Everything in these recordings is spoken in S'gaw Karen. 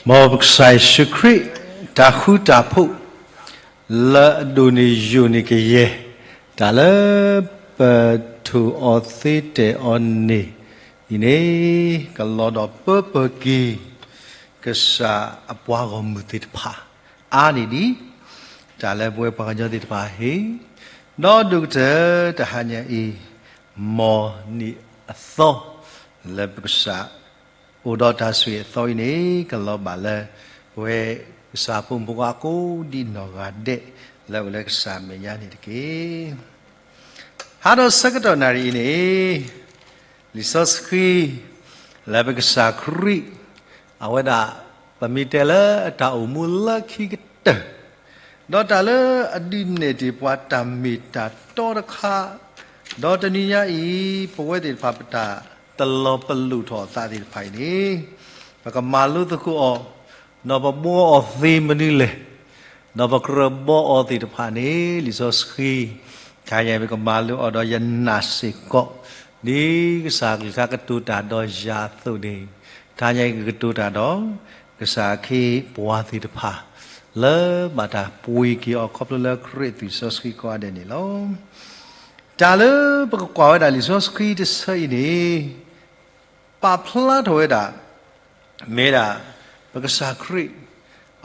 မ်ပကစၢ်ယ့ၣ်ၡူးခရံာ် တၢ်ဃူတၢ်ဖိး လၢအဒိၣ်န့ၢ်ယိာ်န့ၢ်ကယဲၢ် တၢ်လၢပထိၣ်အီၤသ့တဲာ်အီၤန့ၢ်အံၤန့ၣ် ကလီၤဒီးပၢပၢက့ၤ ကစၢ်အပှၤဂီၢ်မုၢ်သ့ၣ်တဖၣ် အါန့ၢ်ဒံး တၢ်လၢပဝဲပှၤကညီသ့ၣ်တဖၣ်ဟ့ၣ် ဒီးဒိၣ်ကတၢၢ်တဟါညါအံၤ မ်နံၣ်အသီ လၢပကစၢ် အိၣ်ဒီးတၢ်ဆိၣ်ဂ့ၤအသီအံၤန့ၣ် ကလီၤဘၣ်လၢ ပဝဲကစၢ်ဖိမုၣ်ဖိခွါကိးဒံနီၢ်ဂၤဒဲး လၢအိၣ်လၢကစၢ်မဲာ်ညါန့ၣ်တက့ၢ်. ဟါဒီးဆၢကတီၢ်နၣ်ရံၣ်အံၤန့ၣ် လံာ်စီဆှံ လၢပကစၢ်ခရံာ် အဝဲဒၣ် ပမ့ၢ်တဲလၢအတၢ်အိၣ်မူလၢခံကတၢၢ် ဒီးတၢ်လၢအဒုးနဲၣ်တ့ၢ်ပှၤတၢ်မ့ၢ်တၢ်တီတခါ, ဒီးတနံၤညါအံၤ ပဝဲသ့ၣ်တဖၣ်ပတၢ်တလီၤပလိာ်ထီၣ်အသးသ့ၣ်တဖၣ်အံၤန့ၣ် ပကမၤလိသကိးအီၤ, ဒီးပဘှီအီၤသ့မနုၤလဲၣ်, ဒီးပကြၢးဘှီအီၤသ့ၣ်တဖၣ်န့ၣ် လံာ်စီဆှံ တဟါညါအံၤ ပကမၤလိအီၤဒီးယနာ်စ့ၢ်ကီး ဒ်ကစၢ်အကလုၢ်ကထါကတိၤတၢ်ဒီးယၤအသိးန့ၣ် တဟါညါအံၤကကတိၤတၢ်ဒီး ကစၢ်အခ့အပှၤသ့ၣ်တဖၣ် လၢဘၣ်တၢ်ပှ့ၤက့ၤအီၤ ခီဖျိလၢခရံာ်အသွံၣ်စီဆှံကိးဂၤဒဲးန့ၣ်လီၤ. တၢ်လၢပကကွၢ်ဝဲဒၣ်လံာ်စီဆှံတဆၢအံၤန့ၣ် ပာ်ဖျါထီၣ်ဝဲဒၣ် မ့ၢ်ဝဲဒၣ် ပကစၢ်ခရံာ်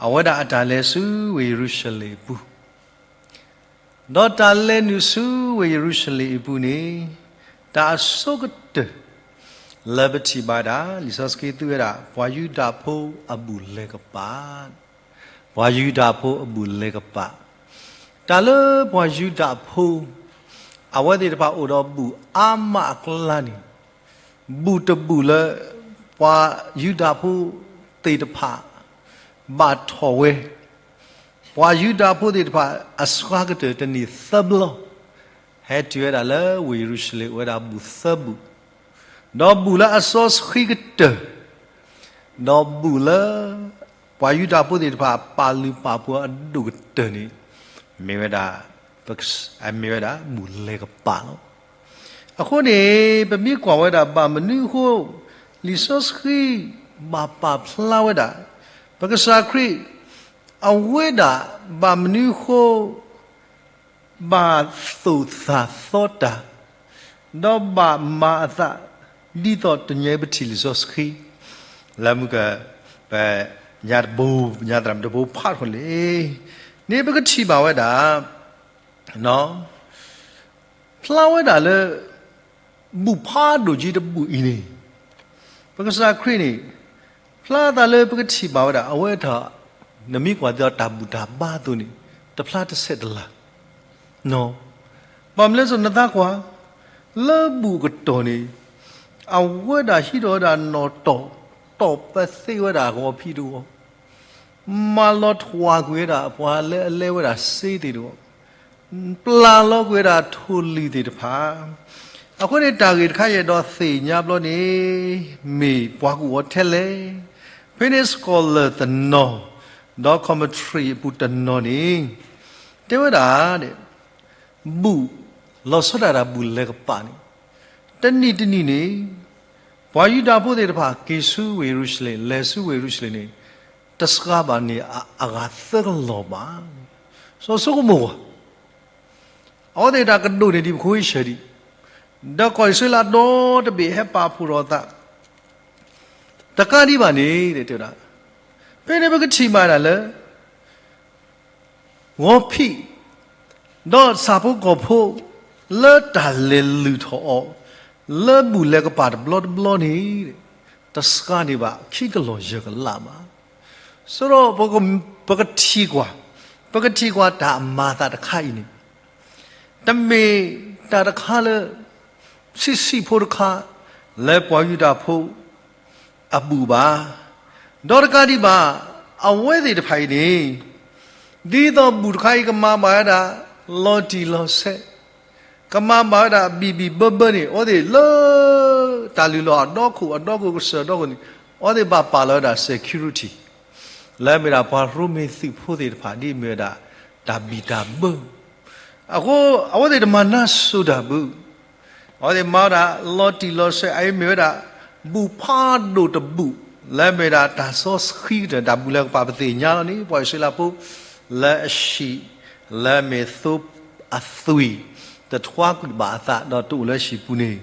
အဝဲဒၣ်အတၢ်လဲၤဆူဝ့ၢ်ယရူၤၡလ့ၣ်အပူၤ ဒီးတၢ်လဲၤနုာ်ဆူဝ့ၢ်ယရူၤၡလ့ၣ်အပူၤန့ၣ် တၢ်အဆိကတၢၢ် လၢပထံၣ်ဘၣ်ဒၣ် လံာ်စီဆှံသူဝဲဒၣ် ပှၤယူဒၤဖိအဘူၣ်လဲၤကပၤ, ပှၤယူဒၤဖိအဘူၣ်လဲၤကပၤ, တၢ်လၢပှၤယူဒၤဖိ အဝဲသ့ၣ်တဖၣ်အိၣ်ဒီးဘူၣ်အါမးအကျါန့ၣ် ဘူၣ်တဘူၣ်လၢ ပှၤယူဒၤဖိသ့ၣ်တဖၣ် ဘၣ်ထီၣ်ဝဲ, ပှၤယူဒၤဖိသ့ၣ်တဖၣ် အစှၤကတၢၢ်တနံၣ်သၢဘျီ ဟဲတုၤဝဲဒၣ်လၢဝ့ၢ်ယရူၤၡလ့ၣ်အိၣ်ဝဲဒၣ်ဘူၣ်သၢဘူၣ်, ဒီးဘူၣ်လၢအစီဆှံကတၢၢ်, ဒီးဘူၣ်လၢ ပှၤယူဒၤဖိသ့ၣ်တဖၣ် ပာ်လုၢ်ပာ်ပှ့ၤအဒိၣ်ကတၢၢ်န့ၣ် မ့ၢ်ဝဲဒၣ် မ့ၢ်ဝဲဒၣ်ဘူၣ်လဲၤကပၤလီၤ. အဃိန့ၣ် ပမ့ၢ်ကွၢ်ဝဲဒၣ်ဘၣ်မနုၤအဃိ လံာ်စီဆှံ ဘၣ်ပာ်ဖျါဝဲဒၣ် ပကစၢ်ခရံာ် အဝဲဒၣ်ဘၣ်မနုၤအဃိ ဘၣ်သိၣ်သၣ်သီတၢ်, ဒီးဘၣ်မၤအသး ဒ်သိးတနံၤအံၤပထံၣ်လံာ်စီဆှံ လၢမုၢ်က ပညါတဘိ ပညါသရၣ်မုၣ်တဘိဖးထီၣ်လဲၣ်န့ၣ် ပကထံၣ်ဘၣ်ဝဲဒၣ် ဖျါဝဲဒၣ်လၢ ဘူၣ်ဖးဒိၣ်က့တဘူၣ်အံၤန့ၣ် ပကစၢ်ခရံာ်န့ၣ် ဖျါသးလၢပကထံၣ်ဘၣ်ဝဲဒၣ် အဝဲတၢ် နမ့ၢ်ကွၢ်သ့ၣ်တၢ်ဘူၣ်တၢ်ဘါအသိးန့ၣ် တဖျါတဆဲးတလၤ ဘၣ်မနုၤလဲၣ် နသးကွၢ် လၢဘူၣ်အကတီၢ်န့ၣ် အဝဲဒၣ်ဟံးထီၣ်ဝဲဒၣ်နီၣ်တီၢ် တီၢ်ပသ့ဝဲဒၣ်ဂီၤဖံးတဂီၤ, မၤလီၤထွးကွံာ်ဝဲဒၣ် ပှၤလၢအလဲဝဲဒၣ်စ့သ့ၣ်တဂီၤ, ပျၢ်လီၤကွံာ်ဝဲဒၣ်ထိၣ်လွံၢ်သ့ၣ်တဖၣ်, အဃိန့ၣ် တၢ်ဂ့ၢ်တခါယအဲၣ်ဒိးသ့ၣ်ညါဘျီန့ၣ် မ့ၢ်ပှၤကူၣ်အီၤထဲလဲၣ်, ဖဲန့ၣ် scholar တနီၤ ဒီး commentary အပူၤတနီၤန့ၣ် တဲဝဲဒၣ် ဘူၣ် လီၤဆီဒၣ်တၢ်ဘူၣ်လဲၤကပၤန့ၣ် တနံၣ်တနံၣ်န့ၣ် ပှၤယူဒၤဖိသ့ၣ်တဖၣ် က့ၤဆူဝ့ၢ်ယရူၤၡလ့ၣ် လဲၤဆူဝ့ၢ်ယရူၤၡလ့ၣ်န့ၣ် တစှၤဘၣ်န့ၢ်အဂၤသၢကလီၢ်ဘၣ်. စီၤဆိကမိၣ်ဝဲ အဝဲသ့ၣ်တၢ်ကဒိၣ်န့ၢ်ဒံးပခိၣ်အံၣ်စရ့လးဒံး, ဒီးကီၢ်အံၣ်စရ့လးဒီတဘ့ၣ်ဟဲပာ်ဖှိၣ်ထီၣ်အသး, တကးဒံးဘၣ်န့ၣ် တဲဝဲဒၣ်, ဖဲန့ၣ်ပကထံၣ်ဘၣ်ဒၣ်လၢ ဂီၤဖံး ဒီးဆၣ်ဖိကီၢ်ဖိ လၢတၢ်လဲၤလုၢ်ထီၣ်အီၤ လၢဘူၣ်လဲၤကပၤတဘျီတဘျီန့ၣ် တစှၤန့ၢ်ဘၣ်ခံကလီၢ်ယဲၢ်ကလးဘၣ်. ဆိုတော့ ပကထံၣ်ကွၢ်, ပကထံၣ်ကွၢ်တၢ်မၤအသးတခါအံၤန့ၣ် တမ့ၢ်တၢ်တခါလၢ ဆံးဆံးဖိတခါ လၢပှၤယူဒၤဖိ အဘူၣ်ဘၣ်. ဒီးတကးဒံးဘၣ် အဝဲသ့ၣ်တဖၣ်အံၤန့ၣ် ဒ်သိးဘူၣ်တခါအံၤကမၤဘၣ်ဝဲဒၣ် လီၤတံၢ်လီၤဆဲး, ကမၤဘၣ်ဝဲဒၣ်ဘံၣ်ဘံၣ်ဘၢဘၢန့ၣ် အဝဲသ့ၣ်လၢ တၢ်လုၢ်လီၢ်အဒီခိၣ် အဒီခိၣ်ကစၢၢ်အဒီခိၣ်န့ၣ် အဝဲသ့ၣ်ဘၣ်ပာ်လီၤဝဲဒၣ် security လၢမ့ၢ်ဒၣ်ပှၤရိမ့ၤသုးဖိသ့ၣ်တဖၣ် ဒ်အမ့ၢ်ဝဲဒၣ် တၢ်ဘံၣ်တၢ်ဘၢ အဃိ အဝဲသ့ၣ်တမၤနၢၤစိၤတၢ်ဘၣ်. အဝဲသ့ၣ်မၤဝဲဒၣ် လီၤတံၢ်လီၤဆဲး အအံၤမ့ၢ်ဝဲဒၣ် ဘူၣ်ဖးဒိၣ်တဘူၣ် လၢမ့ၢ်ဒၣ်တၢ်စီဆှံကတၢၢ် တၢ်ဘူၣ်လဲၤကပၤ ပသ့ၣ်ညါလီၤန့ၣ် ပှၤအံၣ်စရ့လးဖိ လၢအဟံၣ် လၢမ့ၢ်သိအသွံၣ် တထွါကွံာ်ဘၣ်အသး ဒီးတအိၣ်လၢဟံၣ်ပူၤန့ၣ်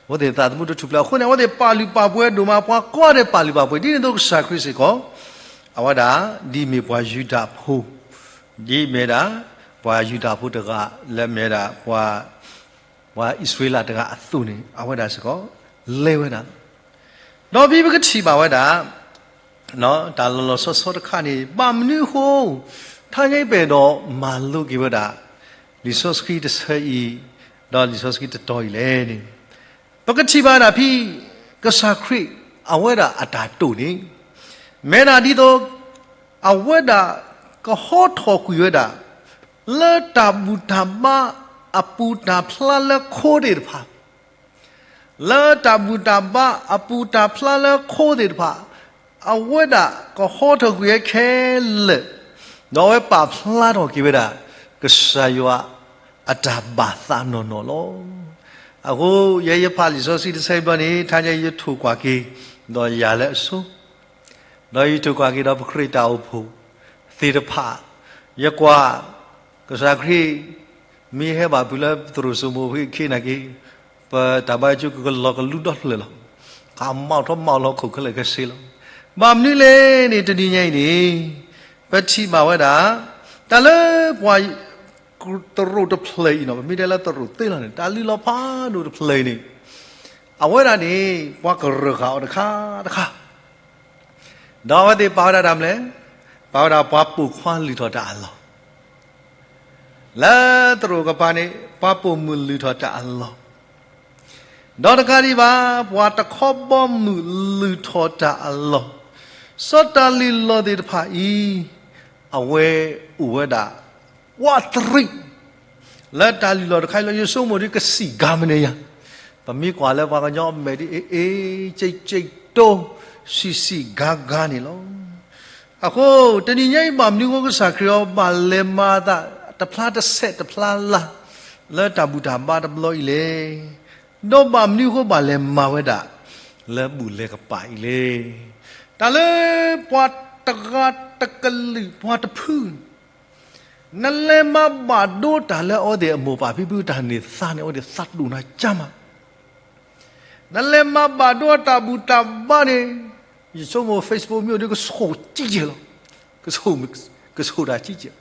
အဝဲသ့ၣ်သးသမူတထူၣ်ဖျဲးအဃိန့ၣ် အဝဲသ့ၣ်ပာ်လုၢ်ပာ်ပှ့ၤဒိၣ်မး ပှၤကိးဂၤဒဲးပာ်လုၢ်ပာ်ပှ့ၤ ဒ်န့ၣ်အသိးကစၢ်ခရံာ်စ့ၢ်ကီး အဝဲဒၣ်ဒ်အမ့ၢ်ပှၤယူဒၤဖိ ဒ်အမ့ၢ်ဒၣ် ပှၤယူဒၤဖိတဂၤ လၢမ့ၢ်ဝဲဒၣ် ပှၤအံၣ်စရ့လးတဂၤအသိးန့ၣ် အဝဲဒၣ်စ့ၢ်ကီး လဲၤဝဲဒၣ် ဒီးဖဲပကထံၣ်ဘၣ်ဝဲဒၣ် တၢ်လီၤလီၤဆီဆီတခါန့ၣ် ဘၣ်မနုၤအဃိ ထါညါအံၤပအဲၣ်ဒိးမၤလိက့ၤဝဲဒၣ် လံာ်စီဆှံတဆၢအံၤ ဒီးလံာ်စီဆှံတတီၤအံၤလဲၣ်န့ၣ် ပကထံၣ်ဘၣ်ဒၣ်ဖဲ ကစၢ်ခရံာ် အဝဲဒၣ်အတၢ်တိာ်န့ၣ် မ့ၢ်ဒၣ်ဒ်သိး အဝဲဒၣ် ကဟီထီၣ်ကွံာ်ဝဲဒၣ် လၢတၢ်ဘူၣ်တၢ်ဘါအပူၤတၢ်ဖျါလၢခိသ့ၣ်တဖၣ် လၢတၢ်ဘူၣ်တၢ်ဘါအပူၤတၢ်ဖျါလၢခိသ့ၣ်တဖၣ် အဝဲဒၣ်ကဟီထီၣ်ကွံာ်ဝဲခဲလၢာ်, ဒီးအဝဲပာ်ဖျါထီၣ်က့ၤဝဲဒၣ် ကစၢ်ယွၤအတၢ်ဘၣ်သးနီၢ်နီၢ်လီၤ. အဃိ ယဲယဖးလံာ်စီဆှံတဆၢအံၤဘျီန့ၣ် ထါညါအံၤယထိၣ်ကွၢ်က့ၤ ဒီးယၤလၢအဆိ ဒီးယထိၣ်ကွၢ်က့ၤဒီးပခရံာ်တၢ်အိၣ်ဖှိၣ်သ့ၣ်တဖၣ်, ယကွၢ် ကစၢ်ခရံာ် မ့ၢ်ဟဲဘၣ်ဖုးလၢသရိာ်စိမိၤဖဲခ့နာ်က့, ပတၢ်ဘါယွၤကလီၤကလူဒီဖျၢၣ်လီၤ. ကမၤထီၣ်မၤလီၤခိၣ်ခဲလၢာ်ခဲဆ့လီၤ. ဘၣ်မနုၤလဲၣ်န့ၣ် တနံၤညါအံၤန့ၣ် ပထံၣ်ဘၣ်ဝဲဒၣ် တၢ်လၢပှၤ သရိာ်တဖျၢၣ်အံၤနီၤ, ပမ့ၢ်တဲလၢသရိာ်သ့လီၤန့ၣ် တၢ်လုၢ်လီၤဖးဒိၣ်တဖျၢၣ်အံၤန့ၣ် အဝဲဒၣ်န့ၣ် ပှၤကရၢၢ်ဃာ်အီၤတခါတခါ ဒီးအဝဲသ့ၣ်ပာ်ဝဲဒၣ်တၢ်မနုၤလဲၣ်, ပာ်ဝဲဒၣ်ပှၤပိာ်ခွါလုၢ်ထီၣ်တၢ်အလီၢ်, လၢသရိာ်ကပၤန့ၣ် ပှၤပိာ်မုၣ်လုၢ်ထီၣ်တၢ်အလီၢ်, ဒီးတကးဒံးဘၣ် ပှၤတခီဘီမုၢ်လုၢ်ထီၣ်တၢ်အလီၢ်, စီၤတၢ်လုၢ်လီၢ်သ့ၣ်တဖၣ်အံၤ အဝဲအိၣ်ဝဲဒၣ် ဝးတရံး လၢတၢ်လုၢ်လီၢ်တခါအံၤလီၤ. ယဆိကမိၣ်ဒ်ကစံၣ်ကၤမနုၤယၤ, ပမ့ၢ်ကွၢ်လၢပှၤကညီအမဲာ်ဒ်အ့ၣ်အ့ၣ်ကၠံၣ်ကၠံၣ်တိ စံၣ်စံၣ်ကၤကၤန့ၣ်လီၤ. အဃိ တနံၤညါအံၤဘၣ်မနုၤအဃိကစၢ်ခရံာ်အီၤ ဘၣ်လဲၤမၤအသးတဖျါတဆဲးတဖျါလၢ် လၢတၢ်ဘူၣ်တၢ်ဘါတဘျီအံၤလဲၣ်, ဒီးဘၣ်မနုၤအဃိဘၣ်လဲၤမၤဝဲဒၣ် လၢဘူၣ်လဲၤကပၤအံၤလဲၣ်. တၢ်လၢပှၤတဂၤတကလုာ်ပှၤတဖု နလဲၤမၤဘၣ်ဒိတၢ်လၢအဝဲသ့ၣ်အမိၢ်ပၢ်ဖံဖုတၢ်န့ၢ်သါန့ၣ် အဝဲသ့ၣ်သးဒိၣ်နၤကၢ်မး, နလဲၤမၤဘၣ်ဒိအတၢ်ဘူၣ်တၢ်ဘါန့ၣ် ယဆိကမိၣ် Facebook မ့ၢ်အိၣ်ဒီးကဆိၣ်ကံကဲၤလီၤ, ကဆိၣ်, ကဆိၣ်တၢ်ကံကဲၤ,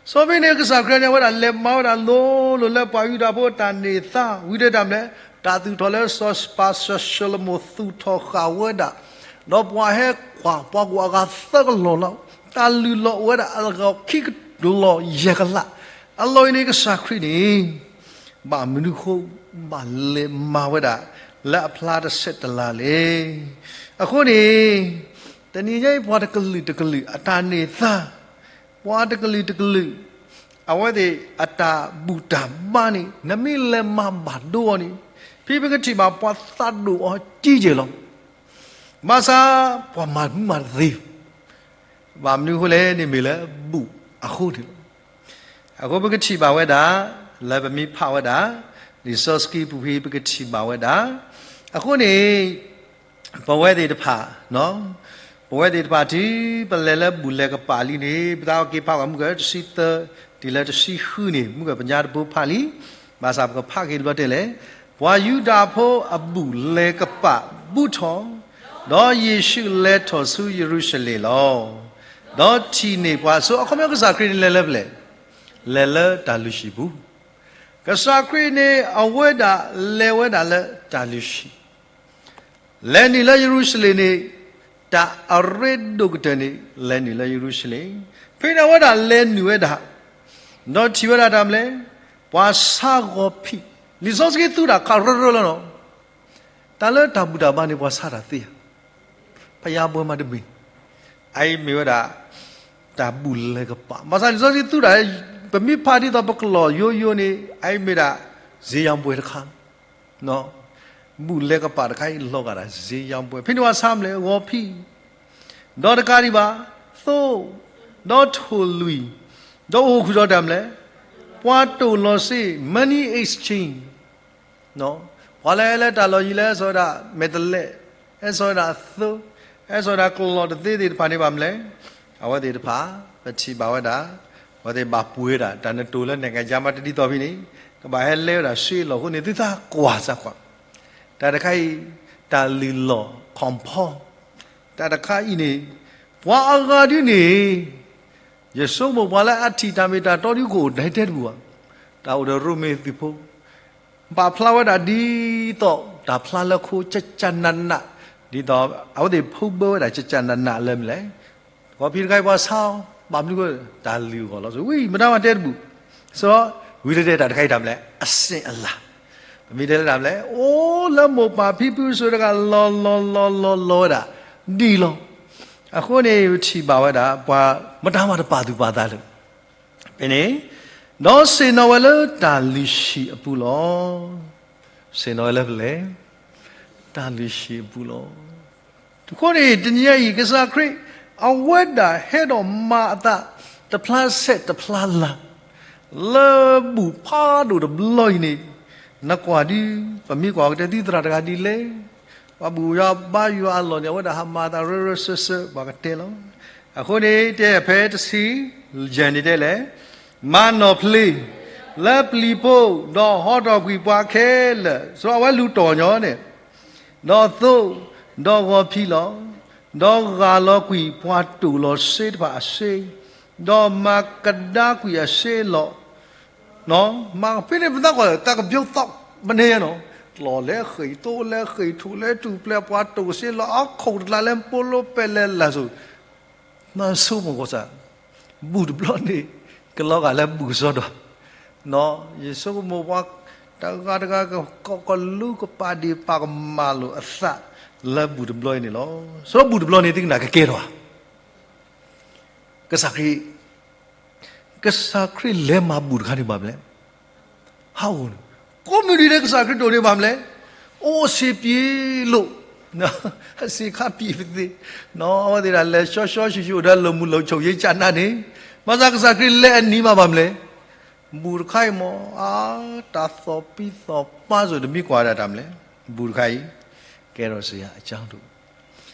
စီၤဖဲန့ၣ် ကစၢ်ခရံာ်န့ၣ် အဝဲဒၣ်လဲၤမၤဝဲဒၣ်လိၤလိၤလၢပှၤယူဒၤဖိတၢ်န့ၢ်သါ ဝံၤဒီးတၢ်မနုၤလဲၣ်, တၢ်သူၣ်ထီၣ်လၢစီၤပၤစီၤၡလိၤမိၣ်သူၣ်ထီၣ်ဃာ်ဝဲဒၣ်, ဒီးပှၤဟဲကွၢ်ပှၤကအိၣ်အဂၤသၢကလီၢ်လီၤ, တၢ်လုၢ်လီၢ်အိၣ်ဝဲဒၣ်အဂၤခံကလီၢ်ယဲၢ်ကလး, အလီၢ်အံၤန့ၣ် ကစၢ်ခရံာ်န့ၣ် ဘၣ်မနုၤအဃိ ဘၣ်လဲၤမၤဝဲဒၣ် လၢအဖျါတဆဲးတလၢ်လဲၣ်. အဃိန့ၣ် တနံၤညါအံၤ ပှၤတကလုာ်တကလုာ်အတၢ်န့ၢ်သါ, ပှၤတကလုာ်တကလုာ် အဝဲသ့ၣ်အတၢ်ဘူၣ်တၢ်ဘါန့ၣ် နမ့ၢ်လဲၤမၤဘၣ်ဒိအီၤန့ၣ် ဖဲပကထံၣ်ဘၣ်ပှၤသးဒိၣ်အီၤကံကဲၤလီၤ. ဘၣ်ဆၣ် ပှၤမၤမုာ်မၤတသ့ ဘၣ်မနုၤအဃိလဲၣ်န့ၣ် မ့ၢ်လၢဘူၣ်အဃိန့ၣ်လီၤ. အဃိပကထံၣ်ဘၣ်ဝဲဒၣ် လၢပမ့ၢ်ဖးဝဲဒၣ် လံာ်စီဆှံပူၤဖဲ ပကထံၣ်ဘၣ်ဝဲဒၣ်, အဃိန့ၣ် ပဝဲသ့ၣ်တဖၣ်, ပဝဲသ့ၣ်တဖၣ်တုၤပလဲၤလၢဘူၣ်လဲၤကပၤလံန့ၣ် ပသးက့ၤဖးကွၢ်မုၢ်ကၢၢ်တဆံသၢ တုၤလၢတဆံဃုန့ၣ် မုၢ်ကၢၢ်ပညါတဘိဖးလံ, ဘၣ်ဆၣ်ပကဖးက့ၤတဘျီတဲလဲၣ်, ပှၤယူဒၤဖိအဘူၣ်လဲၤကပၤဘူးထီၣ်, ဒီးယ့ၣ်ၡူးလဲၤထီၣ်ဆူယရူၤၡလ့ၣ်လီၤ. ဒီးထံၣ်န့ၢ်ပှၤဆိ, အခီပညီကစၢ်ခရံာ်န့ၣ်လဲၤလၢပျဲၢ်, လဲၤလၢတၢ်လုၢ်ဟံၣ်ပူၤ, ကစၢ်ခရံာ်န့ၣ် အဝဲဒၣ်လဲၤဝဲဒၣ်လၢတၢ်လုၢ်ဟံၣ် လဲၤနုာ်လၢယရူၤၡလ့ၣ်န့ၣ်, တၢ်အရ့ဒိၣ်ကတၢၢ်န့ၣ် လဲၤနုာ်လၢယရူၤၡလ့ၣ်, ဖဲန့ၣ်အဝဲဒၣ်လဲၤနုာ်ဝဲဒၣ်, ဒီးထံၣ်ဝဲဒၣ်တၢ်မနုၤလဲၣ်, ပှၤဆါဂီၤဖံး, လံာ်စီဆှံသူတၢ်ခးရၢရၢလီၤနီၤ, တၢ်လၢတၢ်ဘူၣ်တၢ်ဘါန့ၣ် ပှၤဆါတၢ်သ့ဧါ, ဖယါဘှဲမးတမ့ၢ်, အအံၤမ့ၢ်ဝဲဒၣ် တၢ်ဘူၣ်လဲၤကပၤ, ဘၣ်ဆၣ်လံာ်စီဆှံသူတၢ်, ပမ့ၢ်ဖးဒ်သိးပကလီၢ်ယိယိန့ၣ် အအံၤမ့ၢ်ဒၣ် စ့ယါဘှဲတခါ ဘူၣ်လဲၤကပၤတခါအံၤလီၤဂာ်ဒၣ် စ့ယါဘှဲ, ဖဲန့ၣ်ပှၤဆါမနုၤလဲၣ်, ဂီၤဖံး, ဒီးတကးဒံးဘၣ်, သိ, ဒီးထိၣ်လွံၢ်, ဒီးအိၣ်ဃုာ်ဒီးတၢ်မနုၤလဲၣ်, ပှၤတိၢ်လီၤစ့, money exchange, ပှၤလၢဟဲလၢတၢ်လီၢ်ယံၤလၢဟဲစိာ်ဝဲဒၣ်မဲာ်တဲးလဲး, ဟဲစိာ်ဝဲဒၣ်သိ, ဟဲစိာ်ဝဲဒၣ်ကျိာ်တသ့သ့ၣ်တဖၣ်န့ၣ်ဘၣ်မနုၤလဲၣ်. အဝဲသ့ၣ်တဖၣ် ပထံၣ်ဘၣ်ဝဲဒၣ် အဝဲသ့ၣ်ဘၣ်ပှ့ၤဝဲဒၣ် တၢ်နတိၤလၢနဲၣ်ကယါမးတဒ်သိးဖဲန့ၣ် ကဘၣ်ဟဲလဲဝဲဒၣ်စ့လီၢ်အဃိန့ၣ် သုသးကွၢ်စၢ်ကွၢ် တၢ်တခါအံၤ တၢ်လုၢ်လီၢ် confirm တၢ်တခါအံၤန့ၣ် ပှၤအဂၤဒ်န့ၣ် ယဆိကမိၣ်ပှၤလၢအထံၣ်တၢ်မ့ၢ်တၢ်တီဒ်ကအိၣ်ဒဲတဲတဘူၣ်ဘၣ်. တၢ်အိၣ်ဒီးရိမ့ၤသုးဖိ ပာ်ဖျါဝဲဒၣ်ဒ်သိး တၢ်ဖျါလၢခိ ကကနးနး ဒ်သိး အဝဲသ့ၣ်ဖုဘၢဝဲဒၣ် ကကနးနးလၢမနုၤလဲၣ်. ဂီၤဖံးတခါအံၤပှၤဆါအီၤ ဘၣ်မနုၤဃိ တၢ်လုၢ်အဂီၢ်လီၤ. ဝံၤ မတၤမၤတဲတဘူၣ်. စီၤ ဝံၤတတဲတၢ်တခါအံၤတၢ်မနုၤလဲၣ် အစ့အလၤ ပမ့ၢ်တဲလၢတၢ်မနုၤလဲၣ် အိၣ်လၢမိၢ်ပၢ်ဖံဖုစိၤတဂၤ လီၤလီၤလီၤလီၤဝဲဒၣ် ဒ်လီၤ. အဃိန့ၣ် ပထံၣ်ဘၣ်ဝဲဒၣ် ပှၤမတၤမၤတပာ်သူၣ်ပာ်သးလၢ ဖဲန့ၣ် ဒီးဆ့ၣ်နီၤဝဲလၢတၢ်လုၢ်ဟံၣ်အပူၤလီၤ. ဆ့ၣ်နီၤဝဲလၢဖဲလဲၣ် တၢ်လုၢ်ဟံၣ်အပူၤလီၤ. အဃိန့ၣ် တနံၤညါအံၤ ကစၢ်ခရံာ် အဝဲဒၣ်ဟဲဒီးမၤအသး တဖျါဆဲးတဖျါလၤ လၢဘူၣ်ဖးဒိၣ်တဘျီအံၤန့ၣ် နကွၢ်ဒ် ပမ့ၢ်ကွၢ်ကတဲသုသရၣ်တဂၤဒ်လဲၣ် ပှၤဘူၣ်ယွၤဘါယွၤအလီၢ်န့ၣ် အဝဲဒၣ်ဟးမၤအသးရၢရၢစၢစၢ ပှၤကတဲလီၤ. အဃိန့ၣ် တဲဖဲတဆံ ယဲၢ်န့ၣ်တဲလဲၣ်, မၤနီၢ်ဖျ့ လၢပျံၤဖိ ဒီးဟီထီၣ်ကွံာ်ပှၤခဲလၢာ်, စီၤအဝဲလူၤတီၢ်ညီန့ၣ်, ဒီးသိ ဒီးဂီၤဖံးလီၤ. ဒီးဂၢ်လီၤကွံာ်ပှၤတိၢ်လီၤစ့တဖၣ်အစ့, ဒီးမၤကဒါကွံာ်အစ့လီၤ. မၤဖဲန့ၣ်ပသးကွၢ် တၢ်ကဘျီသီမနုၤညါနီၤ, ကျီၢ်လဲၤဃ့ၢ် သိလဲၤဃ့ၢ် ထူၣ်လဲၤထူၣ် ပျဲၢ်ပှၤတိၢ်စ့လီၤ အခိၣ်တကျါလဲၤပိလိပဲလဲၤလၢ်စိၤ မၤဆိကမိၣ်ကီးစၢ်, ဘူၣ်တဘျီန့ၣ် ကလီၤဂာ်လၢဘူၣ်ကစီဒီး, ယဆိကမိၣ်ပှၤ တဂၤတဂၤကကလူကပာ်ဒ့ၣ်ပာ်ကမၣ်လိာ်အသး လၢဘူၣ်တဘျီအံၤန့ၣ်လီၤ. ဆိဘူၣ်တဘျီန့ၣ် သုကနၣ်ကကဲထီၣ်ဧါ. ကစၢ်ခရံာ် ကစၢ်ခရံာ်လဲၤမၤဘူၣ်တခါန့ၣ်ဘၣ်မလဲၣ်. ဟးဂီၤန့ၣ် ကိးမုၢ်နံၤလၢကစၢ်ခရံာ်ဒိၣ်န့ၣ်ဘၣ်မလဲၣ်. အိၣ်အဆံးပံၤလိာ်, အဆံးခါပံၤပသ့, အဝဲသ့ၣ်ဒၣ်လဲၤဆှီဆှီဆှီဆှီ အိၣ်ဒီးလီၤမုၢ်လီၤဆိးယ့ကနါန့ၣ်, ဘၣ်ဆၣ်ကစၢ်ခရံာ်လဲၤအနံၤမးဘၣ်မလဲၣ်. ဘူၣ်တခါအံၤမ့ၢ် အါ တၢ်သီၣ်ပံသီၣ်ပၢစိၤ တမံၤကွၢ်ဒၣ်တၢ်မလဲၣ်. ဘူၣ်တခါအံၤ ကဲထီၣ်စ့ၢ်အကၠီဒိၣ်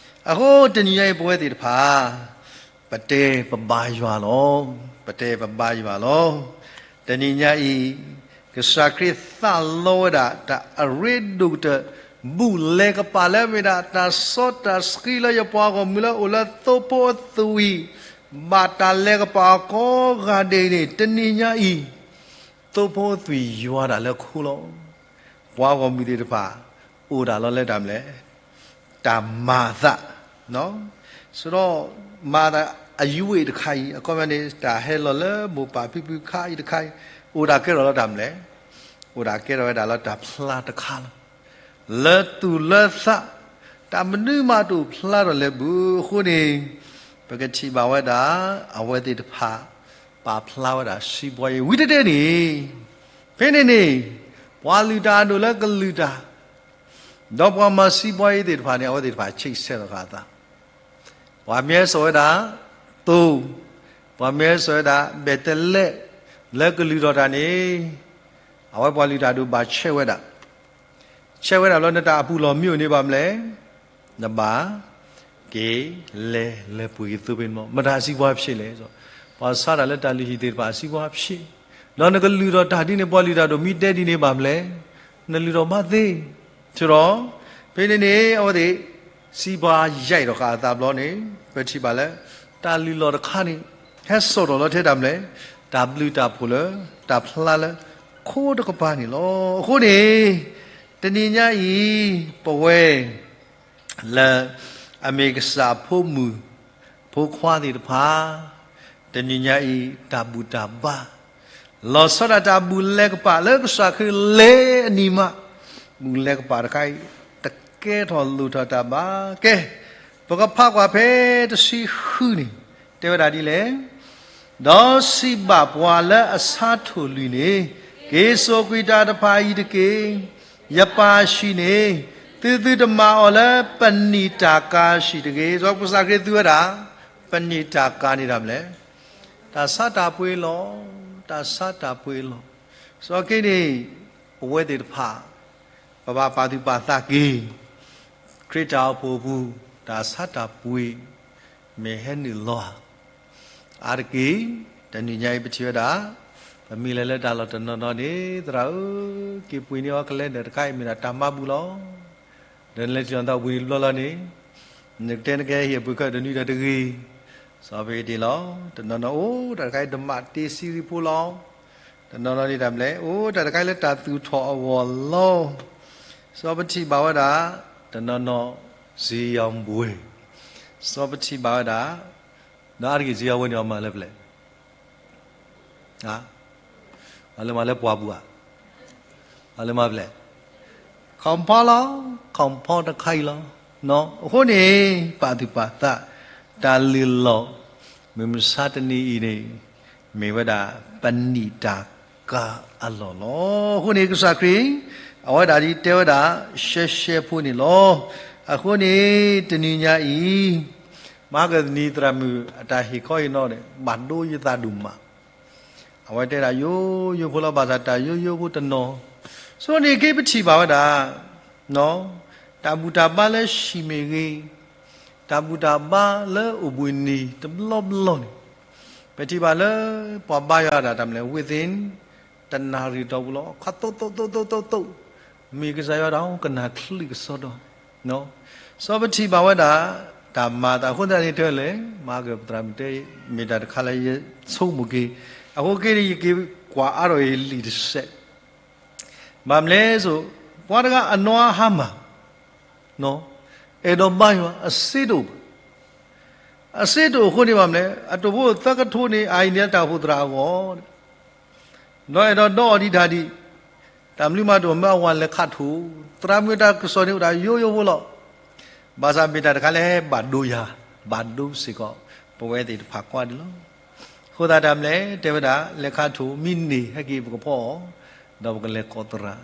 အဃိတနံၤညါအံၤ ပဝဲသ့ၣ်တဖၣ် ပတဲပဘါယွၤလီၤ. ပတဲပဘါယွၤလီၤ. တနံၤညါအံၤ ကစၢ်ခရံာ်သးလီဝဲဒၣ် တၢ်အရ့ဒိၣ်ကတၢၢ် ဘူၣ်လဲၤကပာ်လၢမ့ၢ်ဒၣ် တၢ်စီတၢ်ဆှံလၢယပှၤဂီၢ်မုၢ်လၢအိၣ်လၢသိဖိအသွံၣ် ဘၣ်တၢ်လဲၤကပာ်အီၤကိးဂၤဒဲးန့ၣ် တနံၤညါအံၤ သိဖိသွံၣ်ယွၤဒၣ်လၢခိလီၤ. ပှၤဂီၢ်မုၢ်သ့ၣ်တဖၣ် အိၣ်ဒၣ်လီၤလၢတၢ်မလဲၣ် တၢ်မၤအသး, စဒီး မၤသးအယွ့ၣ်တခါအံၤ အခီပညီန့ၣ် တၢ်ဟဲလီၤလၢမိၢ်ပၢ်ဖံဖုခါအံၤတခါအံၤ အိၣ်ဒၣ်ကဲထီၣ်လၢတၢ်မလဲၣ်. အိၣ်ဒၣ်ကဲထီၣ်ဝဲဒၣ်လၢတၢ်ဖျါတခါလီၤ. လၢသူၣ်လၢသး တၢ်မနုၤမးတအိၣ်ဖျါထီၣ်လဲၤဘူၣ်အဃိန့ၣ် ပကထံၣ်ဘၣ်ဝဲဒၣ် အဝဲသ့ၣ်တဖၣ် ပာ်ဖျါဝဲဒၣ်စံးဘှီယ့ ဝံၤတတဲန့ၣ်, ဖဲန့ၣ်န့ၣ် ပှၤလုၢ်တၢ်အဒိၣ်လၢကလုၢ်တၢ် ဒီးပှၤမၤစံးဘှီယ့သ့ၣ်တဖၣ်န့ၣ် အဝဲသ့ၣ်တဖၣ် ချိတ်ဆက်လီၤဃာ်အသး, ပှၤမ့ၢ်ဟဲစိာ်ဝဲဒၣ် သိ, ပှၤမ့ၢ်ဟဲစိာ်ဝဲဒၣ် ဘဲၣ်တလဲး လၢကလုၢ်ထီၣ်တၢ်န့ၣ် အဝဲပှၤလုၢ်တၢ်ဒိၣ်ဘၣ်ဆဲးဝဲဒၣ်, ဆဲးဝဲဒၣ်ဘျီ နတၢ်အပူၤလီၢ်မ့ၢ်အိၣ်န့ၣ်ဘၣ်မလဲၣ်. နဘၣ်က့ၤလဲၤ လဲၤပှ့ၤက့ၤသိဖဲန့ၣ်မး မတၤအစံးဘှီဖျ့လဲၣ်. ပှၤဆါတၢ်လၢတၢ်လုၢ်ဟံၣ်သ့ၣ်တဖၣ်အစံးဘှီဖျ့, ဒီးနကလုၢ်ထီၣ်တၢ်ဒ်န့ၣ် ပှၤလုၢ်တၢ်ဒိၣ်မ့ၢ်တဲဒ်န့ၣ်ဘၣ်မလဲၣ်. နလုၢ်ထီၣ်ဘၣ်သ့, ဆိဒီး ဖဲန့ၣ်န့ၣ် အဝဲသ့ၣ် စံးဘှီယဲၢ်ထီၣ်ဃာ်အသးဘျီန့ၣ် ပထံၣ်ဘၣ်လၢ တၢ်လုၢ်လီၢ်တခါန့ၣ် ဟဲစိာ်ထီၣ်လီၤထဲတၢ်မလဲၣ်, တၢ်ဘျုးတၢ်ဖှိၣ်လၢ တၢ်ဖျါလၢ ခိတကပၤန့ၣ်လီၤ. အဃိန့ၣ် တနံၤညါအံၤ ပဝဲ လၢအမ့ၢ်ကစၢ်အဖိမုၣ် ဖိခွါသ့ၣ်တဖၣ် တနံၤညါအံၤ တၢ်ဘူၣ်တၢ်ဘါ လီၤဆီဒၣ်တၢ်ဘူၣ်လဲၤကပာ်လၢကစၢ်ခရံာ်လဲၤအနံၤမး ဘူၣ်လဲၤကပာ်တခါအံၤ တကဲထီၣ်လိၣ်ထီၣ်တၢ်ဘၣ်. ကဲ ပကဖးကွၢ်ဖဲတဆံဃုန့ၣ် တဲဝဲဒၣ်ဒ်လဲၣ်. ဒီးစံးဘၣ်ပှၤလၢအဆါထိၣ်လွံၢ်န့ၣ်, က့ၤစိာ်ကွံာ်တၢ်တဖၣ်အံၤတက့ၢ်. ယပၢ်ဆံးန့ၣ်, သုသုတမၤအီၤလၢပနံာ်တၢ်ကၤဆံးတဂ့ၤ. စီၤကစၢ်ခရံာ်သူဝဲဒၣ် ပနံာ်တၢ်ကၤန့ၣ်တၢ်မလဲၣ်. တၢ်ဆါတၢ်ပှ့ၤလီၤ, တၢ်ဆါတၢ်ပှ့ၤလီၤ. စီၤက့န့ၣ် ပဝဲသ့ၣ်တဖၣ် ပဘၣ်ပာ်သူၣ်ပာ်သးက့ၤ ခရံာ်တၢ်အိၣ်ဖှိၣ်အပူၤ တၢ်ဆါတၢ်ပှ့ၤ မ့ၢ်ဟဲနုာ်လီၤဧါ. အါတက့ၢ် တနံၤညါအံၤပထံၣ်ဝဲဒၣ် ပမ့ၢ်လဲၤလၢတၢ်လီၢ်တနီၤနီၤန့ၣ် သရၣ်ဧၢ, က့ၤပှ့ၤန့ၢ်အီၤ calendar တခါအံၤ မ့ၢ်ဒၣ်တၢ်မၤဘူၣ်လီၤ. ဒီးနလဲၤထံၣ်လီၤနသးပှ့ၤန့ၢ်တဘျီလီၤန့ၣ် နကတဲနကဟ့ၣ်အပှ့ၤခီၣ်တနွံဒီးတဂ့ၤ, စီၤပ့ၤတ့ၢ်လီၤ. တနီၤနီၤအိၣ်တၢ်တခါအံၤ ဓမ္မတေး series ဖိလီၤ. တနီၤနီၤန့ၣ်တၢ်မနုၤလဲၣ် အိၣ်တၢ်တခါအံၤလၢတၢ်သူၣ်ထီၣ်အဂီၢ်လီၤ. စီၤပထံၣ်ဘၣ်ဝဲဒၣ် တနီၤနီၤ စ့ယီၤဘှဲၣ်, စီၤပထံၣ်ဘၣ်ဝဲဒၣ် ဒီးအါတက့ၢ်စ့ယီၤဘှဲၣ်န့ၣ် အမၤလၢပျဲၢ် အလၢမၤလၢပှၢ်ပူၤဧါ, အလၢမၤပျဲၢ် ခီၣ်ဖီလီၤ, ခီၣ်ဖီတခါအံၤလီၤ. အဃိန့ၣ် ပာ်သူၣ်ပာ်သး တၢ်လုၢ်လီၢ် မုၢ်မဆါတနံၤအံၤန့ၣ် မ့ၢ်ဝဲဒၣ် ပနံၣ်တၢ်ကၤအလီၢ်လီၤ. အဃိန့ၣ် ကစၢ်ခရံာ် အဝဲဒၣ်ဒ်တဲဝဲဒၣ် ရှဲရှဲဖိန့ၣ်လီၤ. အဃိန့ၣ် တနံၤညါအံၤ မဟါကသနံၤသရၣ်မုၣ်အတၢ်ဟ့ၣ်ခီဟ့ၣ်နီၤန့ၣ် ဘၣ်ဒိယသးဒိၣ်မး အဝဲတဲဒၣ်ယိယိဖိလီၤ. ဘၣ်ဆၣ်တၢ်ယိယိဖိတနီၤ ဆိန့ၣ်က့ ပထံၣ်ဘၣ်ဝဲဒၣ် တၢ်ဘူၣ်တၢ်ဘါလၢဟံၣ်မ့ၢ်ဂ့ၤ, တၢ်ဘူၣ်တၢ်ဘါလၢအိၣ်ဘှံးနံၤတဘျီဘျီန့ၣ် ပထံၣ်ဘၣ်လၢ ပှၤဘါယွၤဒၣ်တၢ်မနုၤလဲၣ် within တနၣ်ရံၣ်တီၢ်ပူၤလီၤ. ခးသိးသိးသိးသိးသိးသိး မ့ၢ်ကစၢ်ယွၤဒၣ်ကနၣ်ချုးကစီဒီ စီၤပထံၣ်ဘၣ်ဝဲဒၣ် တၢ်မၤအသးအဃိသတးန့ၣ် တဲဝဲလဲၣ် မၤကပသရၣ်မုၣ်တဲ မ့ၢ်တၢ်တခါလၢယဆိကမိၣ်က့ၤ, အဃိက့န့ၣ် ယက့ၤကွၢ်အါထီၣ်အံၤလံာ်တစဲး, ဘၣ်မနုၤလဲၣ်စိ ပှၤတဂၤအနီၢ်အဟါမၢ် အဲၣ်ဒိးဘါယွၤ အစ့တအိၣ်ဘၣ်. အစ့တအိၣ်အဃိန့ၣ် ဘၣ်မနုၤလဲၣ် အတိာ်ဖိသၢကထိန့ၣ် အအံၤန့ၣ်တၢ်အိၣ်ဖှိၣ်သရၣ်အဂီၢ် ဒီးအဲၣ်ဒိးဒီးအီၤဒံးတၢ်ဒံး, တၢ်မနုၤမးတအိၣ် မ့ၢ်အဝၤလဲၤခးထိၣ်, သရၣ်မုၣ်တၢ်ကစီၣ်န့ၣ်အိၣ်ဒၣ်ယိယိဖိလီၤ. ဘၣ်ဆၣ်မ့ၢ်တၢ်တခါလၢဘၣ်ဒိယၤ, ဘၣ်ဒိစ့ၢ်ကီး ပဝဲသ့ၣ်တဖၣ်ကွၢ်ဒံးလီၤ. အဃိသတးတၢ်မနုၤလဲၣ် တဲဝဲဒၣ် လဲၤခးထိၣ်မံန့ၢ် ဟဲက့ၤပကဖီအီၤ, ဒီးပကလဲၤကိးသရၣ်.